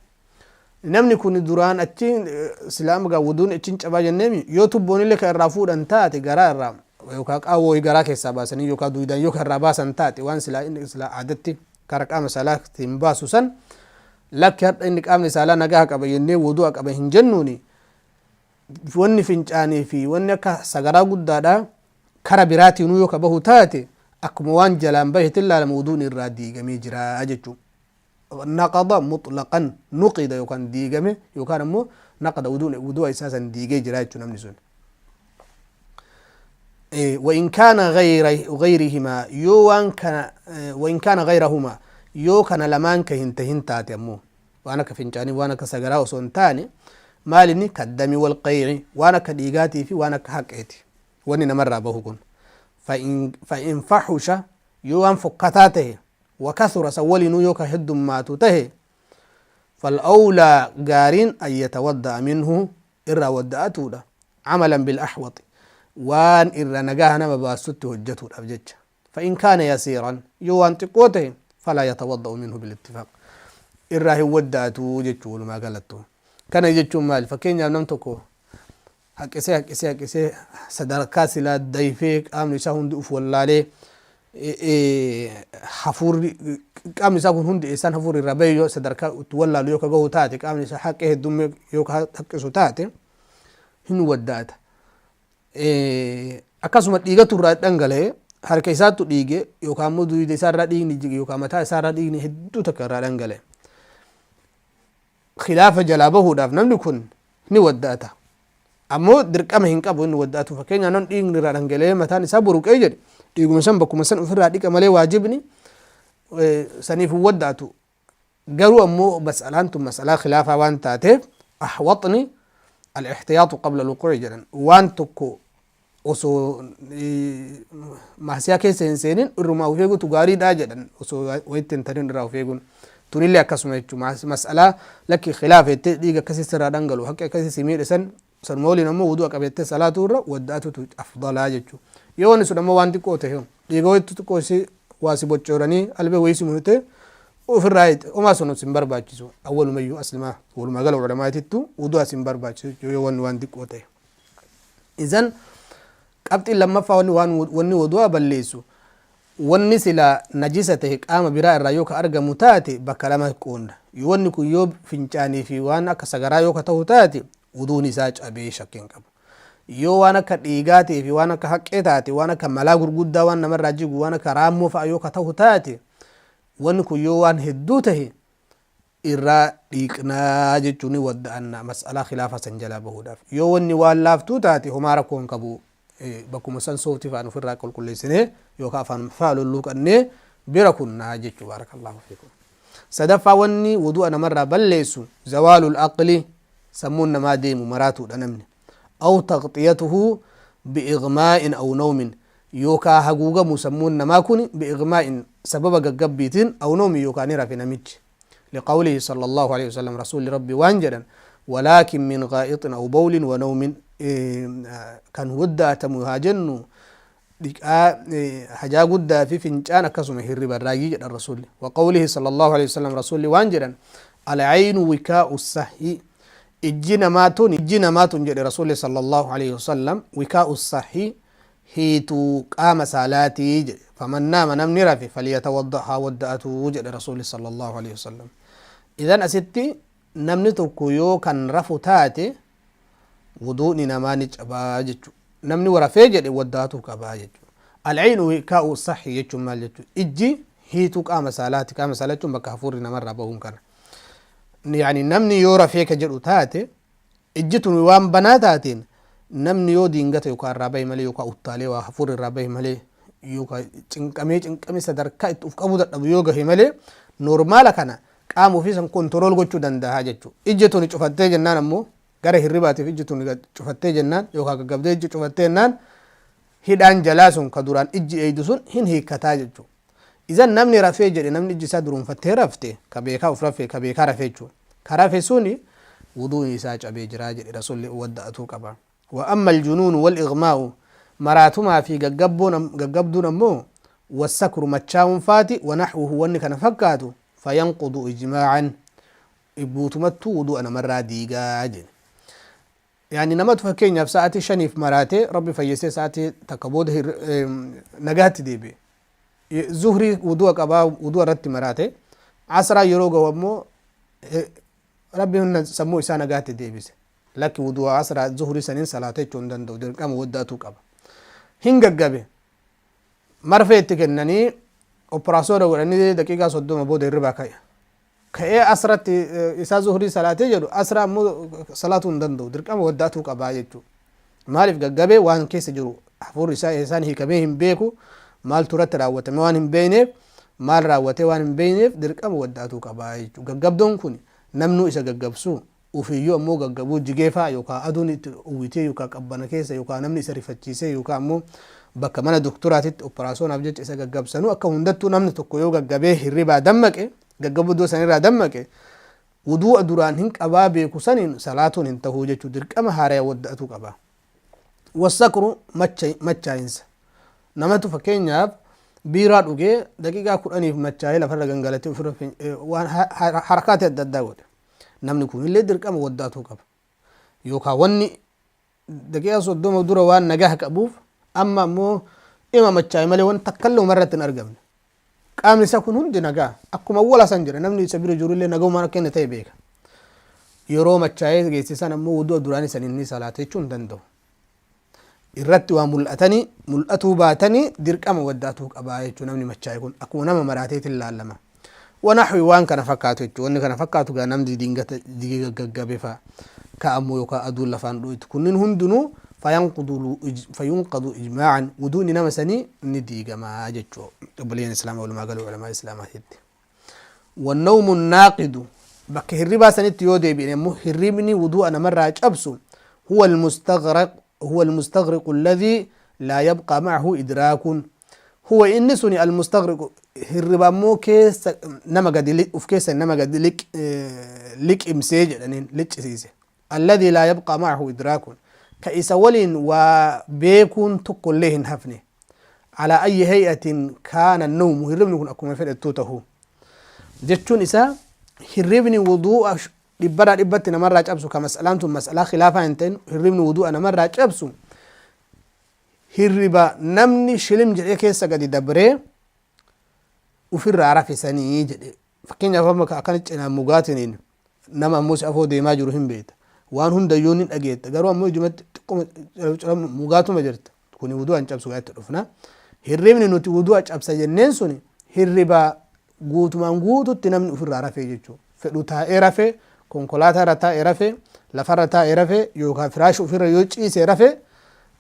Namni kun duraan achiin silaama gaa wuduun achiin cabaa jenneemi. Yoo tubboonillee ka irraa fuudhan taate, garaa irraa yookaan qaawwoo garaa keessaa baasanii, yookaan duudaan yoo ka irraa baasan taate, waan silaa inni silaa aadatti kara qaama saalaatiin baasu san, lakki, hadha inni qaamni saalaa nagaa qaba jennee wudu'a qaba hin jennuuni. Wanni fincaanii fi wanni akka sagaraa guddaadha kara biraatiinuu yoo ka bahu taate, akkuma waan jalaan bahetin laalama, wuduun irraa diigamee jira jechuu. نقض مطلقا, نقض yookaan diigame, yookaan ammoo نقض, wudu'a isaa san diigee jira jechuu namni sun. وإن كان غير غيرهما yoo waan kana, وإن كان غيرهما, yoo kana lamaan ka hin tahin taate ammoo, waan akka fincaanii, waan akka sagaraa osoo hin taane, maal inni? كالدم والقيع, waan akka dhiigaatii fi waan akka haqeeti. Wanni namarraa bahu kun فإن فحش, yoo waan fokkataa tahe, وكثر, san waliinuu yoo ka heddummaatu tahe, فالأولى gaariin أن يتوضأ منه, irraa wadda'atuudha, عملا بالأحوط, waan irra nagaha nama baasutti hojjetuudhaaf jecha. فإن كان يسيرا, yoo waan xiqqoo tahe, فلا يتوضأ منه بالاتفاق, irraa hin wadda'atu jechuu walumaa galattu. Kana jechuun maali? Fakkeenyaaf, nam tokko haqqisee, haqqisee, haqqisee, sadarkaa silaa dayfee qaamni isaa hundi uf wallaalee, hafuurri qaamni isaa kun hundi eessaan hafuurri irraa bahe yoo sadarkaa itti wallaalu yoo ka gahu taate, qaamni isaa haqqee heddummee yoo ka haqqisu taate, hin wadda'ata. Akkasuma dhiigatu irraa dhangala'e, harka isaattu dhiige, yookaan immoo duyda isaarraa dhiigni jige, yookaan mataa isaarraa dhiigni hedduu takka irraa dhangala'e, khilaafa jalaa bahuudhaaf namni kun ni wadda'ata. Ammoo dirqama hin qabu inni wadda'atu. Fakkeenyaaf, nam dhiigni irraa dhangala'ee mataan isaa buruqee jedhe, dhiiguma san bakkuma san ofirraa dhiqa malee waajibni saniif hin wadda'atu. Garuu ammoo mas'alaan tun mas'alaa khilaafaa waan taateef, ahwaxni الاحتياط قبل الوقوع jedhan. Waan tokko osoo maasiyaa keessa hin seenin irrumaa of eegutu gaariidha jedhan. Osoo wayitti hin tarin irraa of eeguun tunillee akkasuma jechuudha. Mas'alaa lakki khilaafa jettee dhiiga akkasii sirraa dhangalu, haqqi akkasii si miidhe, san sanuma waliin ammoo wudu'a qabeettee salaatu irra wadda'atutu afdalaa jechuudha. Yoo wanni sun ammoo waan xiqqoo ta'e, dhiiga wayitti xiqqoo si waa si boccooranii albee wayii si murte ofirraa homaa sun sin barbaachisu. Awwalumayyuu aslimaa walumaa gala ulamaatittu wudu'a sin barbaachisu yoo wanni waan xiqqoo ta'e. Izan qabxiin lammaffaa, wanni waan wanni wudu'a balleessu, wanni sila najisa ta'e qaama biraa irraa yoo ka argamu taate, bakka lama qoonna. Yoo wanni kun yoo fincaanii fi waan akka sagaraa yoo ka ta'u taate, wuduun isaa cabee, shakkiin qabu. Yoo waan akka dhiigaatii fi waan akka haqqee taate, waan akka malaa gurguddaa, waan namarraa jigu, waan akka raammoo fa'a yoo ka ta'u taate, wanni kun yoo waan hedduu tahe irraa dhiiqnaa jechuun ni wadda'anna, mas'alaa khilaafa san jalaa bahuudhaaf. Yoo wanni waan laaftuu taate, homaa rakkoo hin qabu, bakkuma san soofti fa'aan ofirraa qulqulleessinee yookaan afaan fa'a lulluuqannee bira kunnaa jechuu. بارك الله فيكم. Sadaffaa, wanni wudu'a namarraa balleessu زوال العقل, sammuun namaa deemu, maraatuudha namni, أو تغطيته بإغماء أو نوم, yookaa haguugamu sammuun namaa kun, بإغماء, sababa gaggabbiitiin, أو نوم, yookaa ni rafe namichi. لقوله صلى الله عليه وسلم, رسول ربي waan jedhan: ولكن من غائط أو بول ونوم. Kan wadda'atamu haa jennu, dhiqaa hajaa guddaa fi fincaan, akkasuma hirriba irraayyi jedhan Rasulli. وقوله صلى الله عليه وسلم, Rasulli waan jedhan: العين وكاء السهو, ijji namaatun, ijji namaatun jedhe Rasulli صلى الله عليه وسلم, وكاء السهو, hiituu qaama saalaatii jedhe. فمن نام, namni rafe, فليتوضأ, haa wadda'atuu jedhe Rasulli صلى الله عليه وسلم. Idan asitti namni tokko yoo kan rafu taate, wuduuni namaa ni cabaa jechu. Namni rafee jedhe waddaatuu qabaa jechu. العين وكاء السهو jechuun maal jechu? Ijji hiituu qaama saalaati. Qaama saalaa jechuun bakka hafuurri namarraa bahuun kana. Yani namni yoo rafee ka jedhu taate, ijji tun waan banaa taateen, namni yoo diingata yookaan irraa bahe malee, yookaan uttaalee waa hafuurri irraa bahe malee, yookaan cinqamee cinqamee sadarkaa itti uf qabuu dadhabu yoo gahe malee, normaala kana qaama ofii san control gochuu danda'a jechuudha. Ijji tuni cufattee jennaan ammoo, gara hirribaatiif ijji tuni cufattee jennaan, yookaan gaggabdee ijji cufattee jennaan, hidhaan jalaa sun ka duraan ijji eeydu sun hin hiikkataa jechuudha. Izan namni rafee jedhe, namni ijji isaa duruunfattee rafte, ka beekaa uf rafe, ka beekaa rafee jechuudha. Ka rafe suni wuduun isaa cabee jiraa jedhe Rasulli, wadda'atuu qaba. وأما الجنون والإغماء, maraatumaa fi gaggabduun ammoo, والسكر, machaa'uun faati, ونحوه, wanni kana fakkaatu, فينقض إجماعا, guutumattuu wudu'a namarraa diigaa jedhe. Yani namatu fakkeenyaaf sa'aatii 5f maraatee, Rabbi fayyisee sa'aatii takka booda nagaatti deebi'e. Zuhrii wudu'a qabaa, wudu'a irratti maraate. Asraa yeroo gahu ammoo Rabbi sammuu isaa nagaatti deebise. Lakki, wudu'a asraa zuhrii saniin salaata jechuu hin danda'u, dirqama wadda'atuu qaba. Hin gaggabe, marfee itti kennanii, operaasyoona godhanii, daqiiqaa 30 booda hirribaa ka'e. Ka'ee asratti isaa zuhrii salaatee jedhu, asraa ammoo salaatuu hin danda'u, dirqama wadda'atuu qabaa jechuudha. Maaliif? Gaggabee waan keessa jiru hafuurri isaa isaan hiikamee hin beeku, maaltu irratti raawwatame waan hin beekneef, maal raawwatee waan hin beekneef, dirqama wadda'atuu qabaa jechuudha. Gaggabdoon kun namnuu isa gaggabsu. Ufiiyyuu ammoo gaggabuu jigee faa yookaa aduun itti uwwitee yookaa qabbana keessa yookaa namni isa rifachiisee yookaa ammoo bakka mana doktoraatitti operaasoonaaf jecha isa gaggabsanuu akka hundattuu namni tokko yoo gaggabee hirribaa dammaqe, gaggabuu iddoo sanirraa dammaqe, wuduu'a duraan hin qabaa beeku saniin salaatuun hin tahuu jechuu, dirqama haaraya wadda'atuu qaba. Wassakru, machaayinsa. Namatu fakkeenyaaf biiraa dhugee daqiiqaa 10f machaayee lafarra gangalatee ofirra waan harakaatii adda addaa godhe. Namni kunillee dirqama wadda'atuu qaba. Yookaan wanni daqiiqaa 30 dura waan nagaha qabuuf amma ammoo ima machaa'e malee wanti takkallee umarratti hin argamne. Qaamni isaa kun hundi nagaa akkuma awwala san jira, namni isa bira jirullee nagahumaan akka inni ta'e beeka. Yeroo machaa'ee geessisan ammoo wudu'a duraanii san inni salaata jechuu hin danda'u. Irratti waa mul'atanii mul'atuu baatanii dirqama waddaatuu qabaa jechuu, namni machaa'e kun akkuma nama maraateetiin laallama. Wanaxwi waan kana fakkaatu jechuu, wanni kana fakkaatu gaa namni dingata jigee gaggabe fa'a ka ammoo yookaan aduun lafaan dho'itu kunniin hundinuu fayunqadu ijmaa'an, wuduuni nama sanii ni diigamaa jechuu obboleeyyan islaamaa walumaa galuu ulamaa islaamaatitti. Wannawmu naaqidu, bakka hirribaa sanitti yoo deebi'ne immoo, hirribni wudu'a namarraa cabsu huwa almustaghriqu alladhii laa yabqaa ma'ahu idraakun, huwa inni suni almustaghriqu, hirriba ammoo keessa nama gadi uf keessa nama gadi liqimsee jedhaniin liccisiise, alladhii laa yabqaa ma'ahu idraakun, ka isa waliin waa beekuun tokkollee hin hafne, alaa ayyi hay'atin kaana nawmu, hirribni kun akkuma fedhettuu tahu jechuun isaa, hirribni wuduu'a dhibbarraa dhibbatti namarraa cabsu, ka mas'alaan tun mas'alaa khilaafaa hin ta'in, hirribni wuduu'a namarraa cabsu hirriba namni shilim jedhee keessa gadi dabree ufirraa rafe sanii jedhe. Fakkeenyaaf amma akkana cinaan mugaatiniin nama ammoo si afoo deemaa jiru hin beekta, waan hundayyuu ni dhageetta, garuu ammoo ijumatti xiqquma mugaatuma jirta, kuni wudu'a hin cabsu gaatti dhufna. Hirribni nuti wudu'a cabsa jenneen suni hirriba guutumaan guututti namni ofirraa rafee jechuudha. Fedhu taa'ee rafe, konkolaataa irra taa'ee rafe, lafarra taa'ee rafe yookaan firaasha ofirra yoo ciisee rafe,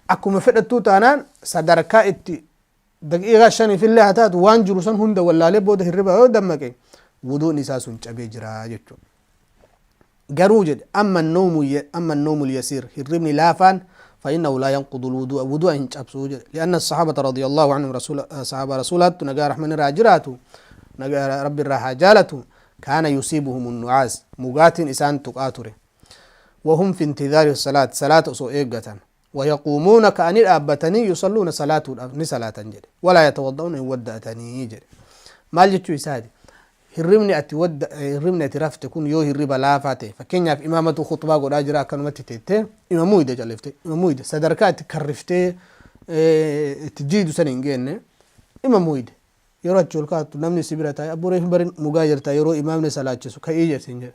akkuma fedhattuu taanaan sadarkaa itti daqiiqaa 5f illee haa taatu waan jiru san hunda wallaalee booda hirriba yoo dammaqe wuduun isaa sun cabee jira jechuudha. Garuu jedhe, amma annawmu yasiir, hirribni laafaan, فإنه لا ينقض الوضوء, wudu'a hin cabsu jedhe, لأن الصحابة رضي الله عنهم, رسول صحابة رسولات nagaa رحمن irraa jiraatu, nagaa rabbi irraa haa jaalatu, كان يصيبهم النعاس, mugaatiin isaan tuqaa ture, وهم في انتظار الصلاة, salaata osoo eeggatan, ويقومون, ka'anii dhaabbatanii, يصلون, salaatuudhaaf ni salaatan jedhe, ولا يتوضؤون, hin wadda'atanii jedhe. Maal jechuu isaati? Hirribni ati wadda hirribni ati rafte kun yoo hirriba laafaa ta'e, fakkeenyaaf imaamatu khutbaa godhaa jira, akkanumatti teettee imamuu ida callifte imamuu ida sadarkaa itti karriftee itti jiidu san hin geenne, imamuu ide yeroo achi ol kaattu namni si bira taa'e, "Abboo, reefu barin mugaa jirta, yeroo imaamni salaachisu ka'ii jedhe," jedhe.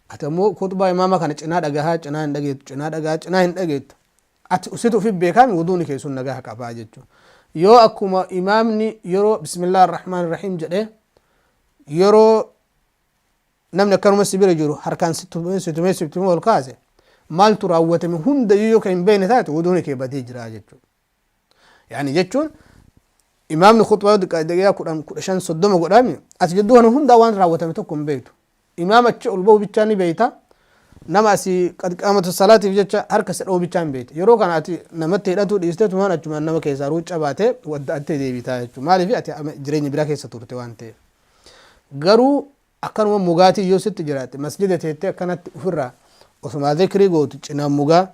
Ati ammoo khutbaa imaama kana cinaa dhagahaa cinaa hin dhageettu, cinaa dhagahaa cinaa hin dhageettu. Ati situ ufi beekaami, wuduuni kee sun nagaha qabaa jechuudha. Yoo akkuma imaamni yeroo bismillah arrahmaan irrahiim jedhee, yeroo namni akkanuma si bira jiru harkaan si tumee si tumee si tumee ol kaase, maaltu raawwatame hundayyuu yoo kan hin beekne taate, wuduuni kee badee jira jechuudha. Yaani jechuun imaamni khutbaa yoo xiqqaate daqiiqaa 10, 15, 30 godhaami, ati jidduu kana hundaa waan raawwatame tokko hin beektu. Imaama achi ol ba'u bichaa ni beekta. Nama asii qad qaamatu salaatiif jecha harka si dha'u bichaa hin beekta. Yeroo kana ati namatti hidhatuu dhiistee tumaan achumaan nama keessaa ruucca baatee wadda'attee deebitaa jechuudha. Maaliif? Ati jireenya biraa keessa turte waan ta'eef. Garuu akkanuma mugaatii yoo sitti jiraatte, masjida teettee akkanatti ofirraa osumaa zikrii gootu cinaan mugaa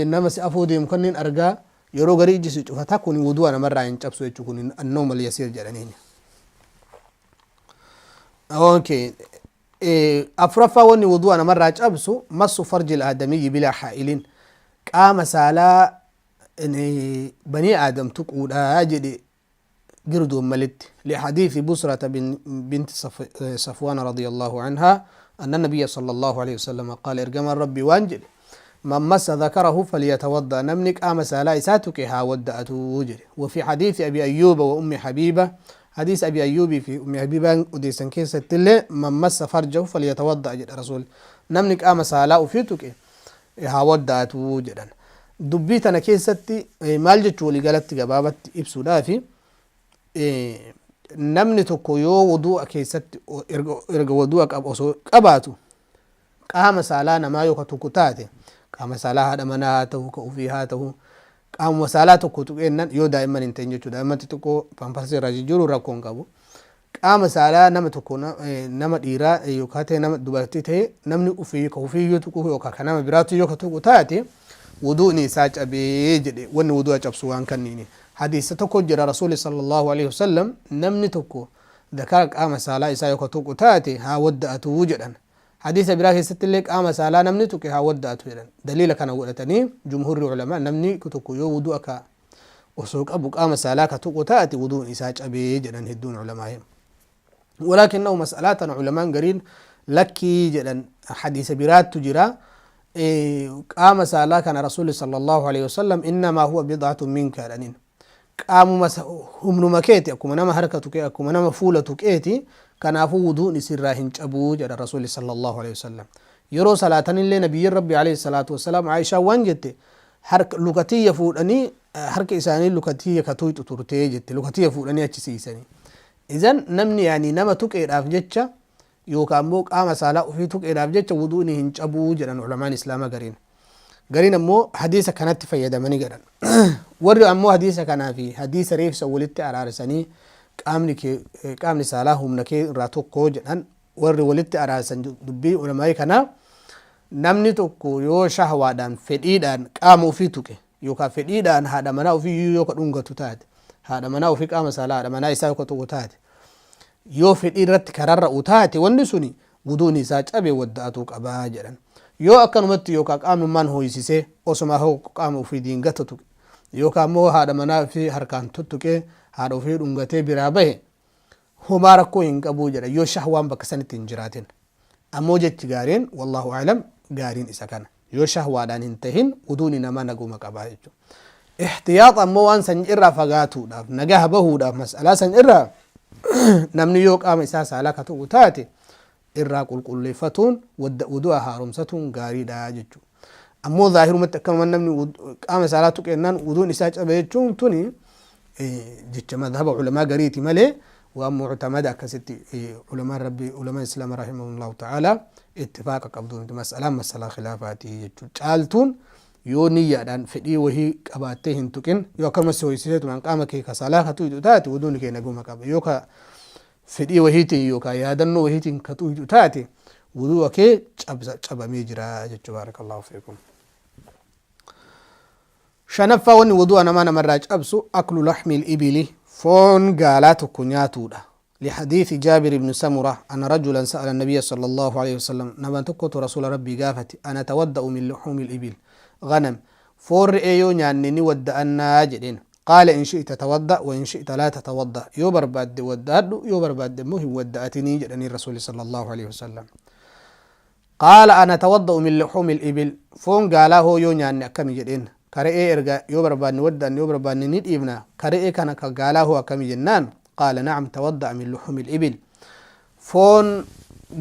nama si afoo deemu kanneen argaa yeroo garii iji si cufata, kun wudu'a namarraa hin cabsu jechuudha, kun annawmal yasiir jedhaniini. Okay. Afuraffaa, wanni wudu'a namarraa cabsu massu farjil aadamiyyi bilaa haa'ilin, qaama saalaa banii aadam tuquudha jedhe girdoon malitti, لحديث بسرة بنت صفوان رضي الله عنها أن النبي صلى الله عليه وسلم قال, ergamaan rabbi waan jedhe, من مس ذكره فليتوضأ, namni qaama saalaa isaa tuqe haa wadda'atuu jedhe. وفي حديث أبي أيوب وأم حبيبة, حديث أبي أيوب fi أم حبيبة odeessan keessatti illee, من مس فرجه فليتوضأ jedha rasuul, namni qaama saalaa ufii tuqe haa wadda'atuu jedhan. Dubbii tana keessatti maal jechuu waliigalatti gabaabatti ibsuudhaafi, namni tokko yoo wudu'a keessatti erga wudu'a qaba osoo qabaatu Qaama saalaa namaa yoo ka tuqu taate, qaama saalaa haadha manaa haa ta'u, ka ufii haa ta'u, qaamuma saalaa tokko tuqeennan, yoo daa'imman hin ta'in jechuudha. Daa'imman xixiqqoo pamparsii irraa jijjiiruun rakkoo hin qabu. Qaama saalaa nama tokko, nama dhiiraa yookaan ta'e nama dubartii ta'e, namni ufii ka ufii yoo tuqu yookaan ka nama biraatu yoo ka tuqu taate, wudu'ni isaa cabee jedhe. Wanni wudu'a cabsu waan kanniini. Hadiisa tokko jira, Rasuuli sallallahu alaihi wasallam namni tokko dakara qaama saalaa isaa yoo ka tuqu taate haa wadda'atuu jedhan. Hadiisa biraa keessatti illee qaama saalaa namni tuqe haa wadda'atu jedhan. Daliila kana godhatanii jumhurri ulamaa namni tokko yoo wudu'a ka osoo qabu qaama saalaa ka tuqu taate wuduun isaa cabee jedhan hedduun ulamaa. Walaakinnahu mas'alaa tana ulamaan gariin lakkii jedhan. Hadiisa biraattu jira. Qaama saalaa kana Rasuulli sallallahu alaihi wasallam innamaa huwa bid'atun minka jedhaniin. Qaamuma humnuma keeti, akkuma nama harka tuqee, akkuma nama fuula tuqeeti, kanaafuu wuduun isirraa hin cabuu jedha Rasuulli sallallahu alaihi wasallam. Yeroo salaatanillee nabiyyiin Rabbi alayhi salaatu wassalaam, Aayishaan waan jette, harka lukatiyya fuudhanii harka isaanii lukatiyya ka tuyxu turtee jette, lukatiyya fuudhanii achi siisanii. Idan namni yaani nama tuqeedhaaf jecha yookaan immoo qaama saalaa ofii tuqeedhaaf jecha wuduuni hin cabuu jedhan ulamaan islaama gariin. Gariin ammoo hadiisa kanatti fayyadamanii jedhan. Warri ammoo hadiisa kanaa fi hadiisa reefsa walitti araarsanii qaamni kee qaamni saalaa humna kee irraa tokko jedhan, warri walitti araarsan dubbii ulamaa'ii kanaa, namni tokko yoo shahwaadhaan, fedhiidhaan qaama ofii tuqe yookaan fedhiidhaan haadha manaa ofii yoo ka dhungatu taate, haadha manaa ofii, qaama saalaa haadha manaa isaa yoo ka tuqu taate, yoo fedhii irratti ka rarra'u taate, wanni suni wuduun isaa cabe, wadda'atuu qabaa jedhan. Yoo akkanumatti yookaan qaamnummaan hoo'isisee osuma qaama ofii diingata tuqe yookaan immoo haadha manaa ofii harkaan tuttuqee, haadha ofii dhungatee biraa bahe, homaa rakkoo hin qabuu jedha, yoo shahwaan bakka sanitti hin jiraatin. Ammoo jechi gaariin, wallahu a'lam, gaariin isa kana, yoo shahwaadhaan hin tahin wuduuni namaa naguma qabaa jechuudha. Ihtiyaaxa ammoo waan san irraa fagaatuudhaaf, nagaha bahuudhaaf, mas'alaa san irraa namni yoo qaama isaa saalaa ka tuqu taate irraa qulqulleeffatuun, wudu'a haaromsatuun gaariidha jechuudha. Ammoo zaahirumatti akkanuma namni qaama saalaa tuqeennaan wuduun isaa cabe jechuun tuni jecha madhaba ulamaa gariiti malee waan muctamada akkasitti ulamaan Rabbi, ulamaan islaama rahimahumullahu ta'ala ittifaaqa qabdu miti. Mas'alaan mas'alaa khilaafaati jechuudha. Caaltuun yoo niyyaadhaan fedhii wahii qabaattee hin tuqin, yoo akkanumas si ho'isiseetumaan qaama kee ka saalaa ka tuyxu taate, wuduun kee naguma qaba. Yoo ka fedhii wahiitiin yookaan yaadannoo wahiitiin ka tuyxu taate, wudu'a kee cabamee jira jechuu. Baarakallahu fiikum. Shanaffaa, wanni wudu'a namaa namarraa cabsu aklu laxmi ibili, foon gaalaa tokko nyaatuudha. لحديث جابر بن سمرة أن رجلا سأل النبي صلى الله عليه وسلم، نما تكوت رسول ربي قافت، أنتوضأ من لحوم الإبل غنم، foon re'ee yoo nyaanne ni wadda'annaa jedheen. قال إن شئت توضأ وإن شئت لا تتوضأ، yoo barbaadde wadda'adhu, yoo barbaadde immoo hin wadda'atinii jedhanii Rasuuli صلى الله عليه وسلم. قال أنتوضأ من لحوم الإبل، foon gaalaa hoo yoo nyaanne akkami jedheen. Ka re'ee erga yoo barbaanne wadda'anne, yoo barbaanne ni dhiifna, ka re'ee kana, ka gaalaa hoo akkami jennaan, قال نعم، توضأ من لحوم الإبل، foon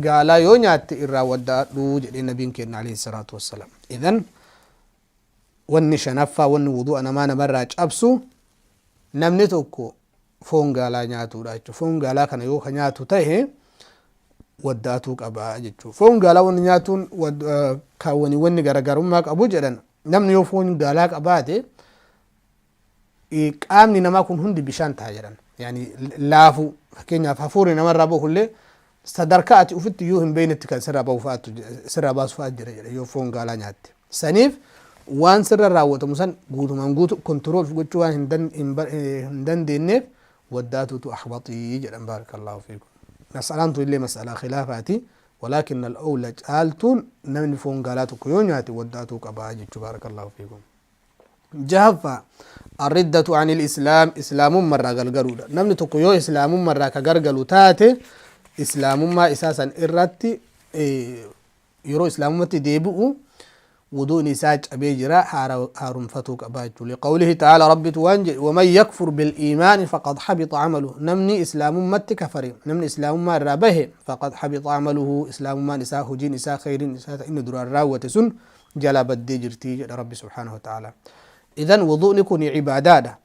gaalaa yoo nyaatte irraa wadda'adhu jedhee nabiin keenya عليه الصلاة والسلام. إذن wanni shanaffaa, wanni wudu'a namaa namarraa cabsu, namni tokko foon gaalaa nyaatuudha jechuudha. Foon gaalaa kana yoo ka nyaatu ta'e wadda'atuu qaba jechuudha. Foon gaalaa wanni nyaatuun kaawwanii wanni garaagarummaa qabu jedhan, namni yoo foon gaalaa qabaate qaamni namaa kun hundi bishaan ta'a jedhan. Yani laafuu, fakkeenyaaf hafuurri namarraa bahullee sadarkaa ati ufitti iyyuu hin beeknetti kan sirraa bahu fa'aatu, sirraa baasu fa'aa jira jedha yoo foon gaalaa nyaatte. Saniif waan sirra raawwatamu san guutumaan guutu control gochuu waan hin dandeenyeef waddaatutu ahbaxii jedhan. Baarakallahu fiikum. Mas'alaan tun illee mas'alaa khilaafaati. Walaakin al-awla, caaltuun, namni foon gaalaa tokko yoo nyaate waddaatuu qabaa jechuu. Baarakallahu fiikum. Jahaffaa, الردة عن الإسلام, islaamummarraa galgaluudha. Namni tokko yoo islaamummarraa ka gargalu taate, islaamummaa isaa san irratti yeroo islaamummatti deebi'u wuduun isaa cabee jira, haaromfatuu qaba jechuudha. لقوله تعالى, rabbitu waan jedhe: ومن يكفر بالإيمان فقد حبط عمله, namni islaamummatti kafare, namni islaamummaa irraa bahe, فقد حبط عمله, islaamummaan isaa, hojiin isaa, khayriin isaa inni duraan raawwate sun jalaa baddee jirti jedha Rabbi سبحانه وتعالى. إذن wudu'ni kun cibaadaadha,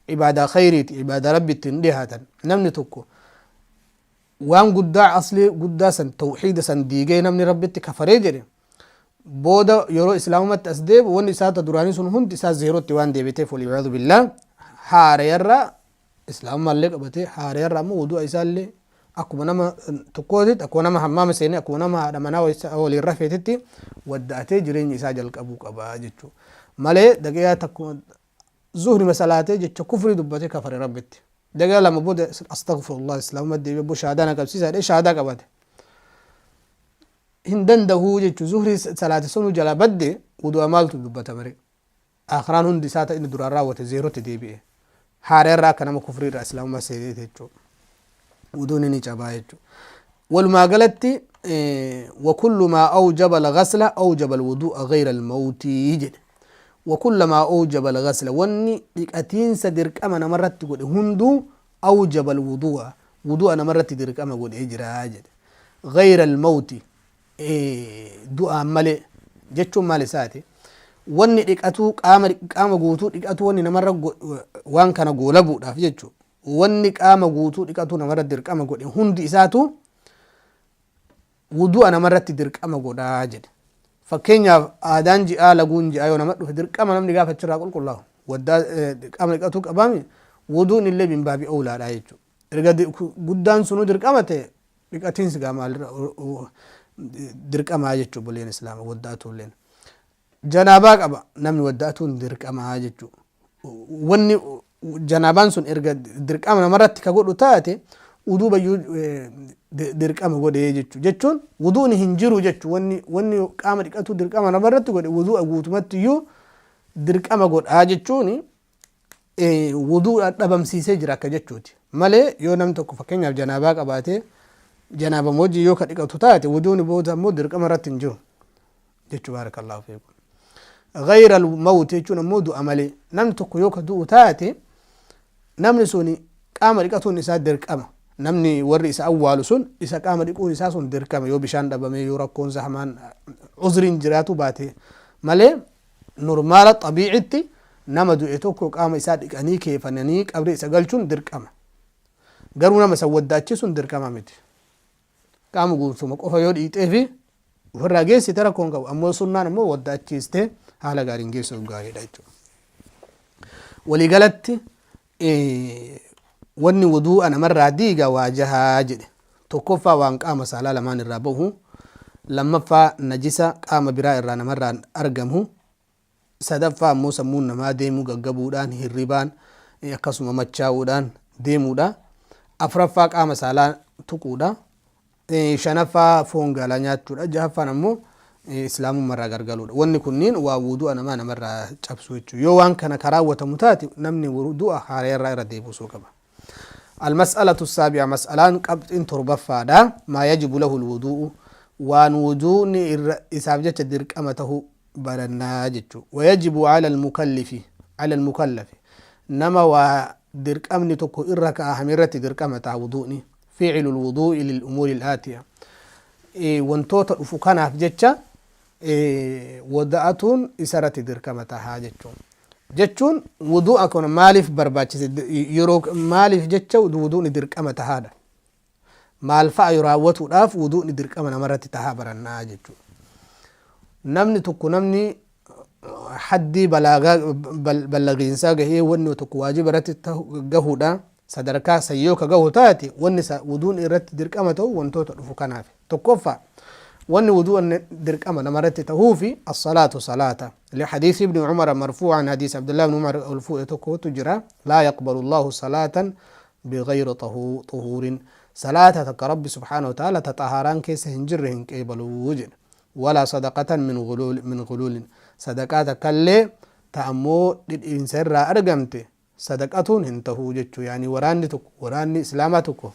cibaadaa khayriiti, cibaadaa Rabbi ittiin dhihaatan. Namni tokko Waan guddaa, aslii guddaa san, tawxiida san diigee namni Rabbitti kafaree jedhe, booda yeroo Islaamumatti as deebi'u wanni isaa ta duraanii sun hundi isaa zeerotti waan deebiteef, wal'iyaadu billaah, haarayarraa Islaamummallee qabatee, haarayarraa ammoo wudu'a isaallee akkuma nama tokkootitti, akkuma nama hammaama seenee, akkuma nama haadha manaa waliin rafeetitti wadda'atee jireenya isaa jalqabuu qaba jechuudha. Malee daqiiqaa takkuma zuhrima salaatee jecha kufrii dubbatee kafare Rabbitti. Daqiiqaa 2 booda astaghfirullah, Islaamumatti deebi'ee, boo shahaadaa na qabsiisaa jedhee shahaadaa qabate. Hin danda'uu jechuudha. Zuhrii salaate sunuu jalaa badde, wudu'a maaltu dubbata maree? Aakhiraan hundi isaa ta inni duraan raawwate zeerotti deebi'e. Haara irraa akka nama kufrii irraa Islaamummaa seeneeti jechuudha. Wuduun ni cabaa jechuudha. Walumaa galatti, wakullu maa awjaba al-ghasla awjaba al-wudu'a ghayra al-mawti jedhe. Wakullamaa awjaba al-ghasla, wanni dhiqatiinsa dirqama namarratti godhe hunduu, awjaba al-wudu'a, wudu'a namarratti dirqama godhee jira jedhe. Ghayra al-mawti, du'aan malee jechuun maal isaati? Wanni dhiqatuu, qaama guutuu dhiqatuu, wanni namarra waan kana goolabuudhaaf jechuudha. Wanni qaama guutuu dhiqatuu namarra dirqama godhe hundi isaatu wudu'a namarratti dirqama godhaa jedhe. Fakkeenyaaf, aadaan ji'aa, laguun ji'aa yoo nama dhufe, dirqama namni gaafa achirraa qulqullaa'u waddaa qaama dhiqatuu qabaami. Wuduun illee min baabi oolaadha jechuudha. Erga guddaan sunuu dirqama ta'e, dhiqatiinsi gaa maalirra dirqamaa jechuudha. Obboleen Islaama, wadda'atuulleen janaabaa qaba namni, wadda'atuun dirqamaa jechuudha. Wanni janaabaan sun erga dirqama namarratti ka godhu taate, wuduu bayyuu dirqama godhee jechuudha. Jechuun wuduun hin jiru jechuudha. Wanni qaama dhiqatuu dirqama namarratti godhe wudu'a guutumatti iyyuu dirqama godhaa jechuun wuduudha dhabamsiisee jira akka jechuuti. Malee yoo namni tokko fakkeenyaaf janaabaa qabaatee, janaabama wajjin yoo ka dhiqatu taate, wuduuni booda ammoo dirqama irratti hin jiru jechuu. Baarakallaahu fiikum. Ghayra al-mawt jechuun ammoo du'a malee. Namni tokko yoo ka du'u taate, namni sun qaama dhiqatuun isaa dirqama. Namni warri isa awwaalu sun isa qaama dhiquun isaa sun dirqama, yoo bishaan dhabame, yoo rakkoon hamaan uzriin jiraatu baate malee. Normaala xabiicitti nama du'e tokko qaama isaa dhiqanii keefananii qabrii isa galchuun dirqama. Garuu nama san waddaachisuun dirqama miti. Qaama guursuma qofa yoo dhiixee fi ofirraa geessite rakkoo hin qabu. Ammoo sunnaan ammoo waddaachiistee haala gaariin geessuuf gaariidha jechuudha. Waliigalatti wanni wuduu'a namarraa diiga waa jahaa jedhe. Tokkoffaa, waan qaama saalaa lamaan irraa bahu. Lammaffaa, najisa qaama biraa irraa namarraa argamu. Sadaffaa ammoo sammuun namaa deemuu, gaggabuudhaan, hirribaan, akkasuma machaa'uudhaan deemuudha. Afraffaa, qaama saalaa tuquudha. Shanaffaa, foon gaalaa nyaachuudha. Jahaffaan ammoo Islaamummarraa gargaluudha. Wanni kunniin waa wudu'a namaa namarraa cabsu jechuudha. Yoo waan kana ka raawwatamu taate, namni wudu'a haarayarraa irra deebisuu qaba. Almas'alatu saabi'a, mas'alaan qabxiin torbaffaadha. Maa yajibu lahu alwudu'u, waan wudu'ni irra isaaf jecha dirqama tahu barannaa jechuudha. Wayajibu ala almukallifi, ala almukallafi, nama waa dirqamni tokko irra kaahame irratti dirqama taha wudu'ni. Fi'lu alwudu'i lil umuuri al-aatiya, wantoota dhufu kanaaf jecha wada'atuun isarratti dirqama tahaa jechuun. Jechuun wudu'a kun maaliif barbaachise, yeroo maaliif jecha wudu'ni dirqama tahaadha? Maal fa'a raawwatuudhaaf wudu'ni dirqama namarratti tahaa barannaa jechuudha. Namni tokko, namni haddii balaagaa ballagiinsaa gahee, wanni tokko waajiba irratti gahuudha. Sadarkaa san yoo ka gahu taate, wanni wuduun irratti dirqama ta'u wantoota dhufu kanaaf. Tokkoffaa, wanni wuduun dirqama namarratti ta'uufi as-salaatu, salaata. Lihadiisi ibni Umara marfuu'an, hadiis Abdullah ibn Umar ol fuudhe tokkotu jira: laa yaqbalu Allahu salaatan bighayri xuhuurin, salaata takka Rabbi subhaanahu wa ta'aala ta xahaaraan keessa hin jirre hin qeebalu jedhe. Walaa sadaqatan min guluulin, sadaqaa takkallee ta ammoo dhidhiinsa irraa argamte sadaqatuun hin tahu jechuu. Yaani waraanni tokko, waraanni Islaamaa tokko,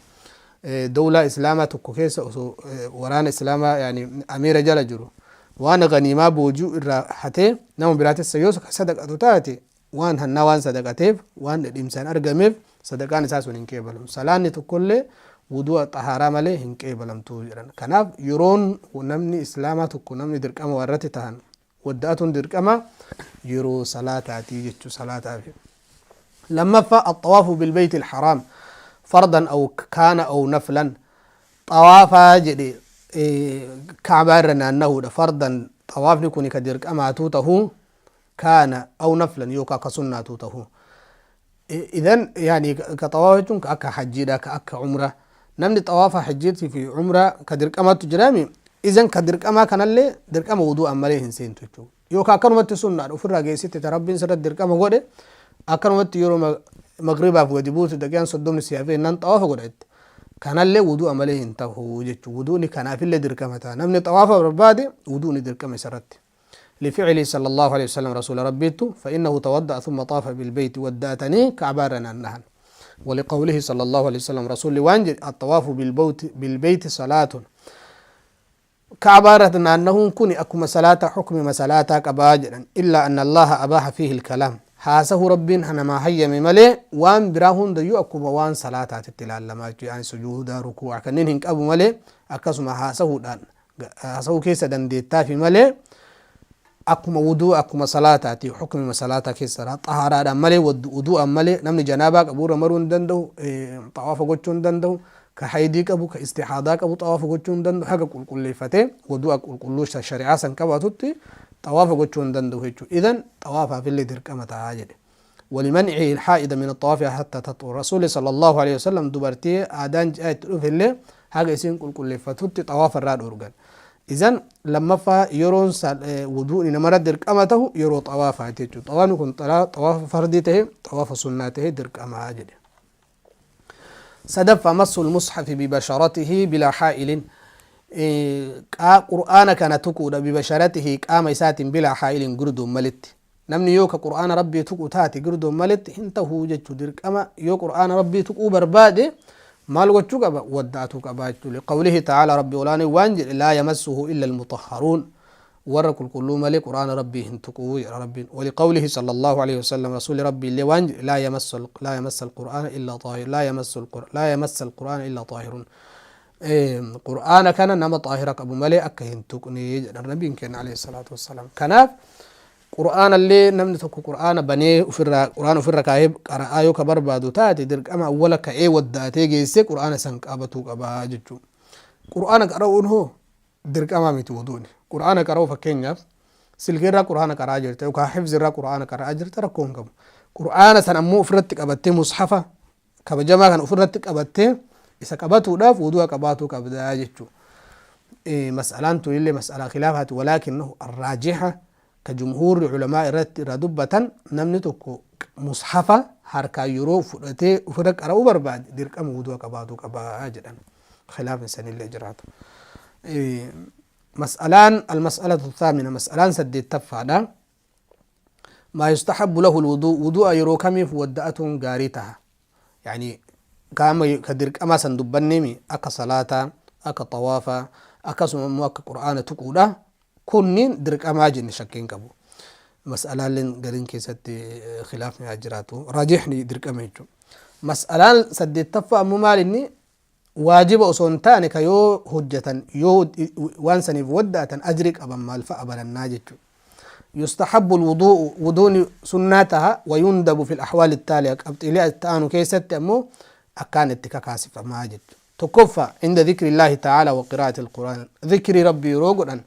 dawlaa Islaamaa tokko keessa osoo waraana Islaamaa, yaani amiira jala jiru, waan ganiimaa boojuu irraa hatee nama biraatis yoo sadaqatu taate, waan hannaa waan sadaqateef, waan dhedhiimsaan argameef, sadaqaan isaa sun hin qeebalamu. Salaanni tokkollee wudu'a xahaaraa malee hin qeebalamtu jedhan. Kanaaf yeroon namni Islaamaa tokko, namni dirqama waa irratti tahan wadda'atuun dirqama yeroo salaataatii jechuu, salaataafi. Lammaffaa, axawaafu bilbeyti alharaam fardan aw kaana aw naflan. Xawaafaa jedhe, Ka'baa irra naannahuudha. Fardan, xawaafni kuni ka dirqamaatuu tahuu kaana, aw naflan, yookaa ka sunnaatuu tahuu. Idan yani ka xawaafa jechuun ka akka hajjiidha, ka akka umra. Namni xawaafa hajjiitii fi umraa ka dirqamaatu jiraami. Idan ka dirqamaa kanallee dirqama wudu'aan malee hin seentu jechuudha. Yookaa akkanumatti sunnaadha ofirraa geessite, ta Rabbiin sirratti dirqama godhe, akkanumatti yeroo magribaaf gadi buutu daqiiqaan 30 si hafee nan xawaafa godha jette. Kanallee wudu'a malee hin tahu jechuudha. Wudu'ni kanaafillee dirqama ta'a. Namni xawaafa barbaade wudu'ni dirqama isarratti. لفعله صلى الله عليه وسلم، رسول ربيت فإنه توضأ ثم طاف بالبيت، ودأتني كعبارنا النهن. ولقوله صلى الله عليه وسلم، رسول وانجل: الطواف بالبيت صلاة. Ka'baa irra naannahuun kuni akkuma salaata, xukmima salaataa qabaa jedhan. إلا أن الله أباح فيه الكلام, haasahu Rabbiin namaa hayyame malee, waan biraa hundayyuu akkuma waan salaataatitti ilaalamaa jechuu. Yani sujuuda, rukuu'a kanneen hin qabu malee, akkasuma haasahuudhaan haasahuu keessa dandeettaafi malee, akkuma wuduu, akkuma salaataati, xukmima salaataa keessa xahaaraadhaan malee, wudu'aan malee namni janaabaa qabu irra maruu hin danda'u, xawaafa gochuu hin danda'u. Ka haydii qabu, ka istixaadaa qabu xawaafa gochuu hin danda'u. Haga qulqulleeffatee wudu'a qulqulluu shari'aa san qabaatutti xawaafa gochuu hin danda'u jechuudha. Idan xawaafaafillee dirqama ta'aa jedhe. ولمنعه الحائض من الطواف حتى تطهر، رسول صلى الله عليه وسلم dubartii aadaan ji'a itti dhufe haga isiin qulqulleeffatutti xawaafa irraa dhorgan. Idan lammaffaa yeroon wuduuni namarra dirqama tahu yeroo xawaafaati jechuudha. Xawaafni kun xawaafa fardii tahe, xawaafa sunnaa tahe, dirqamaa jedhe. Sadaffaa, مس المصحف ببشرته بلا حائل, Qur'aana kana tuquudha, ببشرته, qaama isaatiin, بلا حائل, gurdoon malitti. Namni yoo ka Qur'aana Rabbii tuqu taate gurdoon malitti hin tahuu jechuu. Dirqama yoo Qur'aana Rabbii tuquu barbaade maal gochuu qaba? Waddaatuu qaba jechuu. لقوله تعالى, Rabbi olaanee waan jedhe: لا يمسه إلا المطهرون, warra qulqulluu malee Qur'aana Rabbii hin tuquu jedha Rabbiin. ولقوله صلى الله عليه وسلم, rasuuli Rabbii illee waan jedhe: لا يمس لا يمس القرآن إلا طاهر، لا يمس لا يمس القرآن إلا طاهر, Qur'aana kana nama xaahira qabu malee akka hin tuqne jedha nabiin keenya عليه الصلاة والسلام. Kanaaf Qur'aanallee namni tokko Qur'aana banee ofirraa, Qur'aana ofirra kaa'ee qara'aa yoo ka barbaadu taate, dirqama awwala ka'ee waddaatee geessee Qur'aana san qabatuu qabaa jechuu. Qur'aana qara'uun hoo dirqamaa miti wuduuni. Qur'aana qara'uu, fakkeenyaaf silkiirraa Qur'aana qara'aa jirta yookaan hifzirraa Qur'aana qara'aa jirta, rakkoo hin qabu. Qur'aana san ammoo ofirratti qabattee, mushafa kabajamaa kan ofirratti qabattee isa qabatuudhaaf wudu'a qabaatuu qabdaa jechuu. Mas'alaan tun illee mas'alaa khilaafaati, ولكنه الراجحة ka jumhuurri culamaa irratti irraa dubbatan, namni tokko mushafa harkaan yeroo fudhatee ofirra qara'uu barbaade dirqama wudu'a qabaatuu qabaa jedhan. Khilaafni sanillee jiraata. Mas'alaan المسألة الثامنة, mas'alaan saddeettaffaadha. ما يستحب له الوضوء, wudu'a yeroo kamiif wadda'atuun gaarii taha? Yani qaama ka dirqamaa san dubbannemi, akka salaataa, akka xawaafaa, akkasuma immoo akka Qur'aana tuquudha, kunniin dirqamaa jenne, shakkiin qabu. Mas'alaaleen gariin keessatti khilaafni haa jiraatu, raajixni dirqama jechuudha. Mas'alaan saddeettaffaa ammoo maal inni waajiba osoo hin taane ka yoo hojjetan, yoo waan saniif wadda'atan ajri qaban maal fa'a barannaa jechuudha. يستحب الوضوء, وضوء سنتها، ويندب في الأحوال التالية, qabxiilee itti keessatti ammoo akkaan itti kakaasifamaa jechuudha. Tokkoffaa, عند ذكر الله تعالى وقراءة القرآن, ذikrii Rabbii yeroo godhan,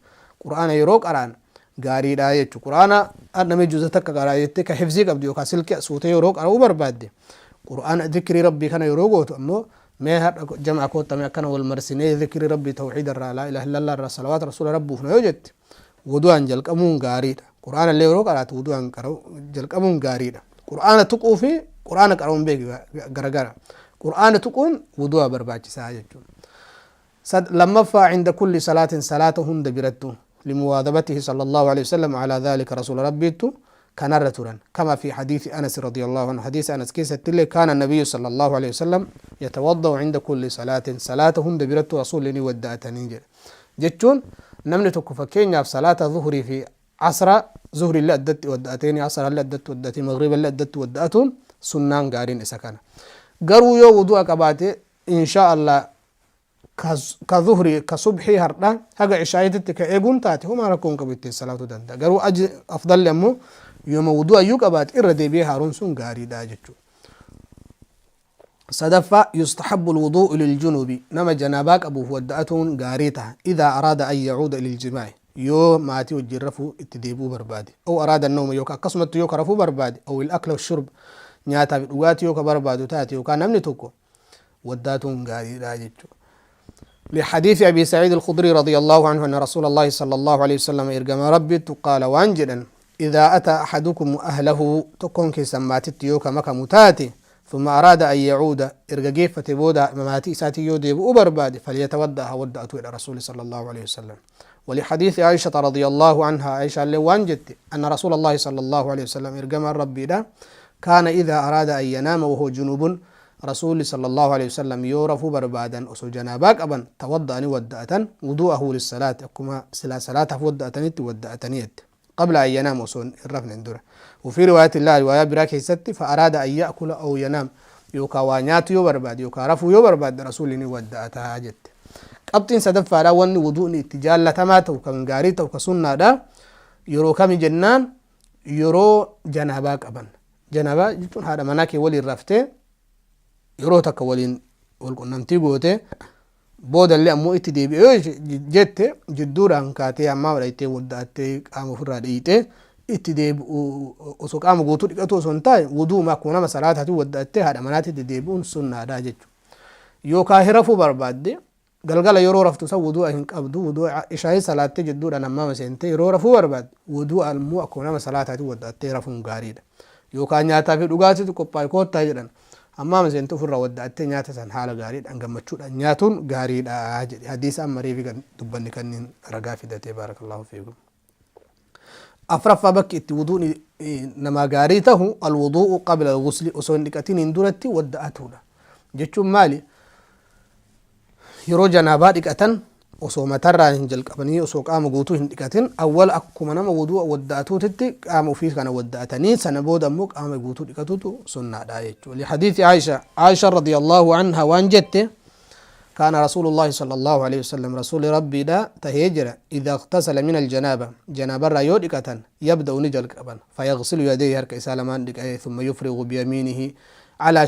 Qur'aana yeroo qara'an gaariidha jechuudha. Qur'aana namni juuza takka qaraa jettee ka hifzii qabdu yookaan silkii suutee yeroo qara'uu barbaadde, Qur'aana dhikrii Rabbii kana yeroo gootu ammoo, mee hadha jama'a koottame akkana wal marsinee dhikrii Rabbii, tawxiida irraa, لا إله إلا الله irraa, salawaata rasuula rabbuufna yoo jette, wudu'aan jalqabuun gaariidha. Qur'aana illee yeroo qaraatu wudu'aan jalqabuun gaariidha. Qur'aana tuquu fi Qur'aana qara'uun beeki garagara. Qur'aana tuquun wudu'a barbaachisaa jechuudha. Lammaffaa, عند كل صلاة, salaata hunda birattu, لمواظبته صلى الله عليه وسلم على ذلك, rasuula Rabbiittu kanarra turan. كما في حديث أنس رضي الله عنه, حديث أنس keessatti illee, كان النبي صلى الله عليه وسلم يتوضأ عند كل صلاة, salaata hunda birattu rasuulli ni wadda'atanii jedhe. Jechuun namni tokko fakkeenyaaf salaata zuhurii fi asra, zuhri illee addatti wadda'ateeni, asra illee addatti wadda'atee, magriba illee addatti wadda'atuun sunnaan gaariin isa kana. Garuu yoo wudu'a qabaate, insha Allah, ka zuhri, ka subhii hardha haga ishaayititti ka eeguun taate, homaa rakkoon qabu, ittiin salaatuu danda'a. Garuu aji afdalli ammoo yooma wudu'a iyyuu qabaate irra deebi'ee haaroon sun gaariidha jechuudha. Sadaffaa, yustahabbu alwuduu'u liljunubi, nama janaabaa qabuuf wadda'atuun gaarii taha, idhaa araada an yacuuda ila aljimaa'i, yoo maatii wajjin rafuu itti deebi'uu barbaade, aw araada annawma, yookaa akkasumattu yoo ka rafuu barbaade, aw al-akla wash-shurb, nyaataa fi dhugaatii yoo ka barbaadu taate, yookaa namni tokko waddaatuun gaariidha jechuudha. لحديث أبي سعيد الخدري رضي الله عنه أن رسول الله صلى الله عليه وسلم إرجم ربي قال وانجدا إذا أتى أحدكم أهله تكون كيسا ماتت يوكا مكا متاتي ثم أراد أن يعود إرجا جيفة بودا مماتي ساتي يودي بأبر فليتودأ ودأت إلى رسول صلى الله عليه وسلم. ولحديث عائشة رضي الله عنها، عائشة اللي وانجت، أن رسول الله صلى الله عليه وسلم إرجم ربي ده كان إذا أراد أن ينام وهو جنوب، رسول صلى الله عليه وسلم yoo rafuu barbaadan osoo janaabaa qaban، توضأ ni wadda'atan، وضوءه للصلاة، akkuma silaa salaataaf wadda'atanitti wadda'ataniitti، قبل أن ينام، osoo hin rafne dura. وفي رواية الله، رواية biraa keessatti، فأراد أن يأكل أو ينام، yookaa waa nyaatu yoo barbaade yookaa rafuu yoo barbaade rasuulli ni wadda'ataa jette. Qabxiin sadaffaadha, wanni wudu'ni itti jaallatamaa ta'u, kan gaarii ta'u, ka sunnaadha, yeroo kami jennaan, yeroo janaabaa qaban. Janaabaa jechuun haadha manaa kee waliin raftee, yeroo takka waliin wal qunnamtii goote, boodallee ammoo itti deebi'e yoo jette, jidduudhaan kaatee ammaa dhayitee wadda'attee qaama ofirraa dhiqxee itti deebi'u, osoo qaama guutuu dhiqatu osoo hin taane, wuduuma akkuma nama salaataati wadda'attee haadha manaatti itti deebi'uun sunnaadha jechuudha. Yookaan rafuu barbaadde, galgala yeroo raftu san wudu'a hin qabdu, wudu'a ishaayii salaattee jidduudhaan hammaama seentee yeroo rafuu barbaadde, wudu'a immoo akkuma nama salaataati wadda'attee rafuun gaariidha. Yookaan nyaataa fi dhugaatiitu qophaa'e, koottaa jedhan, hammaama seentee ofirraa wadda'attee nyaata san haala gaariidhaan gammachuudhaan nyaatuun gaariidha jedhe. Hadiisa amma reefi kan dubbanni kanneen ragaa fidatee. بارك الله فيكم. Afraffaa, bakki itti wuduun namaa gaarii tahu الوضوء قبل الغسل, osoo hin dhiqatiniin duratti wadda'atuudha. Jechuun maali? Yeroo janaabaa dhiqatan osoo matarraa hin jalqabanii, osoo qaama guutuu hin dhiqatin, awwala akkuma nama wudu'a wadda'atuutitti qaama ofii kana wadda'atanii, sana booda ammoo qaama guutuu dhiqatutu sunnaadha jechuudha. لحديث عائشة، عائشة رضي الله عنها waan jette، كان رسول الله صلى الله عليه وسلم، رسول ربي دا tahee jira، إذا اغتسل من الجنابة، جنابة irraa yoo dhiqatan، يبدأ ni jalqaban، فيغسل يديه، harka isaa lamaan dhiqee، ثم يفرغ بيمينه على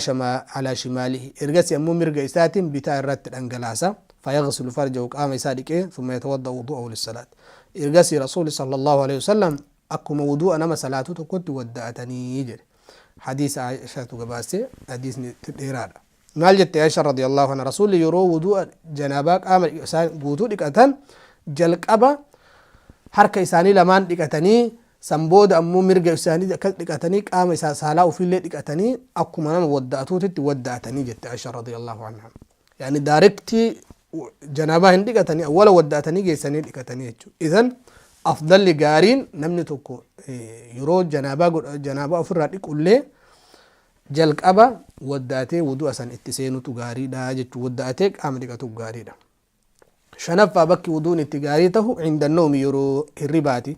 شماله، ergasii ammoo mirga isaatiin bitaa irratti dhangalaasa، فيغسل فرجه، qaama isaa dhiqee، ثم يتوضأ وضوءه للصلاة، ergasii رسول صلى الله عليه وسلم akkuma wudu'a nama salaatu tokkotti wadda'atanii jedhe. Hadiisa Aishaatu gabaase. Hadiisni dheeraadha. Maal jette Aisha رضي الله عنها? Rasuulli yeroo wudu'a janaabaa qaama isaa guutuu dhiqatan, jalqaba harka isaanii lamaan dhiqatanii, san booda ammoo mirga isaanii akkas dhiqatanii, qaama isaa saalaa ofiillee dhiqatanii, akkuma nama wadda'atuutitti wadda'atanii jette Aisha رضي الله عنها. Yani directly janaabaa hin dhiqatanii, awwala wadda'atanii geessanii dhiqatanii jechuudha. إذن afdalli gaariin namni tokko yeroo janaabaa ofirraa dhiqullee jalqaba wadda'atee wudu'a san itti seenutu gaariidha jechuudha. Wadda'atee qaama dhiqatu gaariidha. Shanaffaa, bakki wuduun itti gaarii tahu عند النوم, yeroo hirribaati.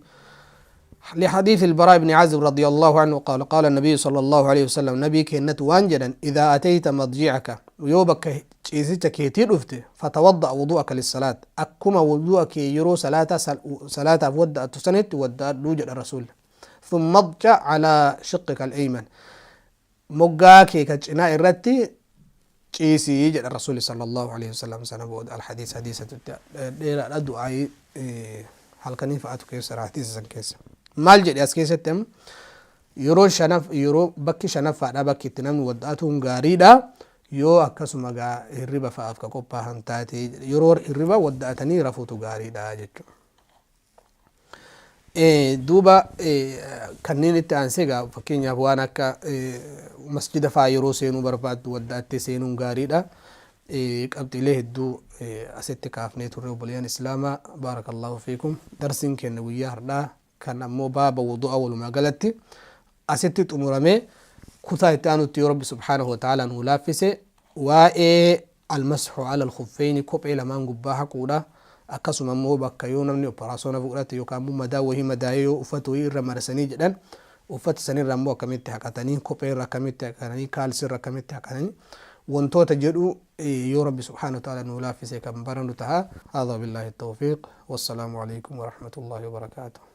لحديث البراء بن عازب رضي الله عنه قال قال النبي صلى الله عليه وسلم، نبي keenyatu waan jedhan، إذا أتيت مضجعك، yoo bakka ciisicha keetii dhufte، فتوضأ وضوءك للصلاة، akkuma wudu'a kee yeroo salaataaf wadda'attu sanitti wadda'adhuu jedha rasuul. ثم اضجع على شقك الأيمن, moggaa kee ka cinaa irratti ciisii jedha rasuuli صلى الله عليه وسلم sana booda. الحديث, hadiisa dheeraadha. Du'aayii halkanii fa'atu keessa, hadiisa san keessa. Maal jedhe as keessatti? Amma yeroo shanaf, yeroo bakki shanaffaadha, bakki itti namni wadda'atuun gaariidha, yoo akkasuma gaa hirriba fa'aaf ka qophaahan taate, yeroo hirriba wadda'atanii rafuutu gaariidha jechuudha. Duuba kanneen itti aansee gaa, fakkeenyaaf waan akka masjida fa'aa yeroo seenuu barbaaddu wadda'attee seenuun gaariidha. Qabxiilee hedduu asitti kaafnee turre. Obboleeyyan islaamaa, بارك الله فيكم. Darsiin keenya guyyaa har'aa kan ammoo baaba wudu'a walumaa galatti asitti xumuramee, kutaa itti aanutti yoo rabbi سبحانه وتعالى nuu laaffise, waa'ee المسح على الخفين, kophee lamaan gubbaa haquudha, akkasuma immoo bakka yoo namni operaasyoona fudhate yookaan immoo madaa wahii madaa'ee yoo uffata wahii irra marsanii jedhan, uffata sanirra immoo akkamitti haqatanii, kophee irra akkamitti haqatanii, kaalsii irra akkamitti haqatanii, wantoota jedhu yoo rabbi سبحانه وتعالى nuu laaffise kan barannu taha. هذا بالله التوفيق والسلام عليكم ورحمة الله وبركاته.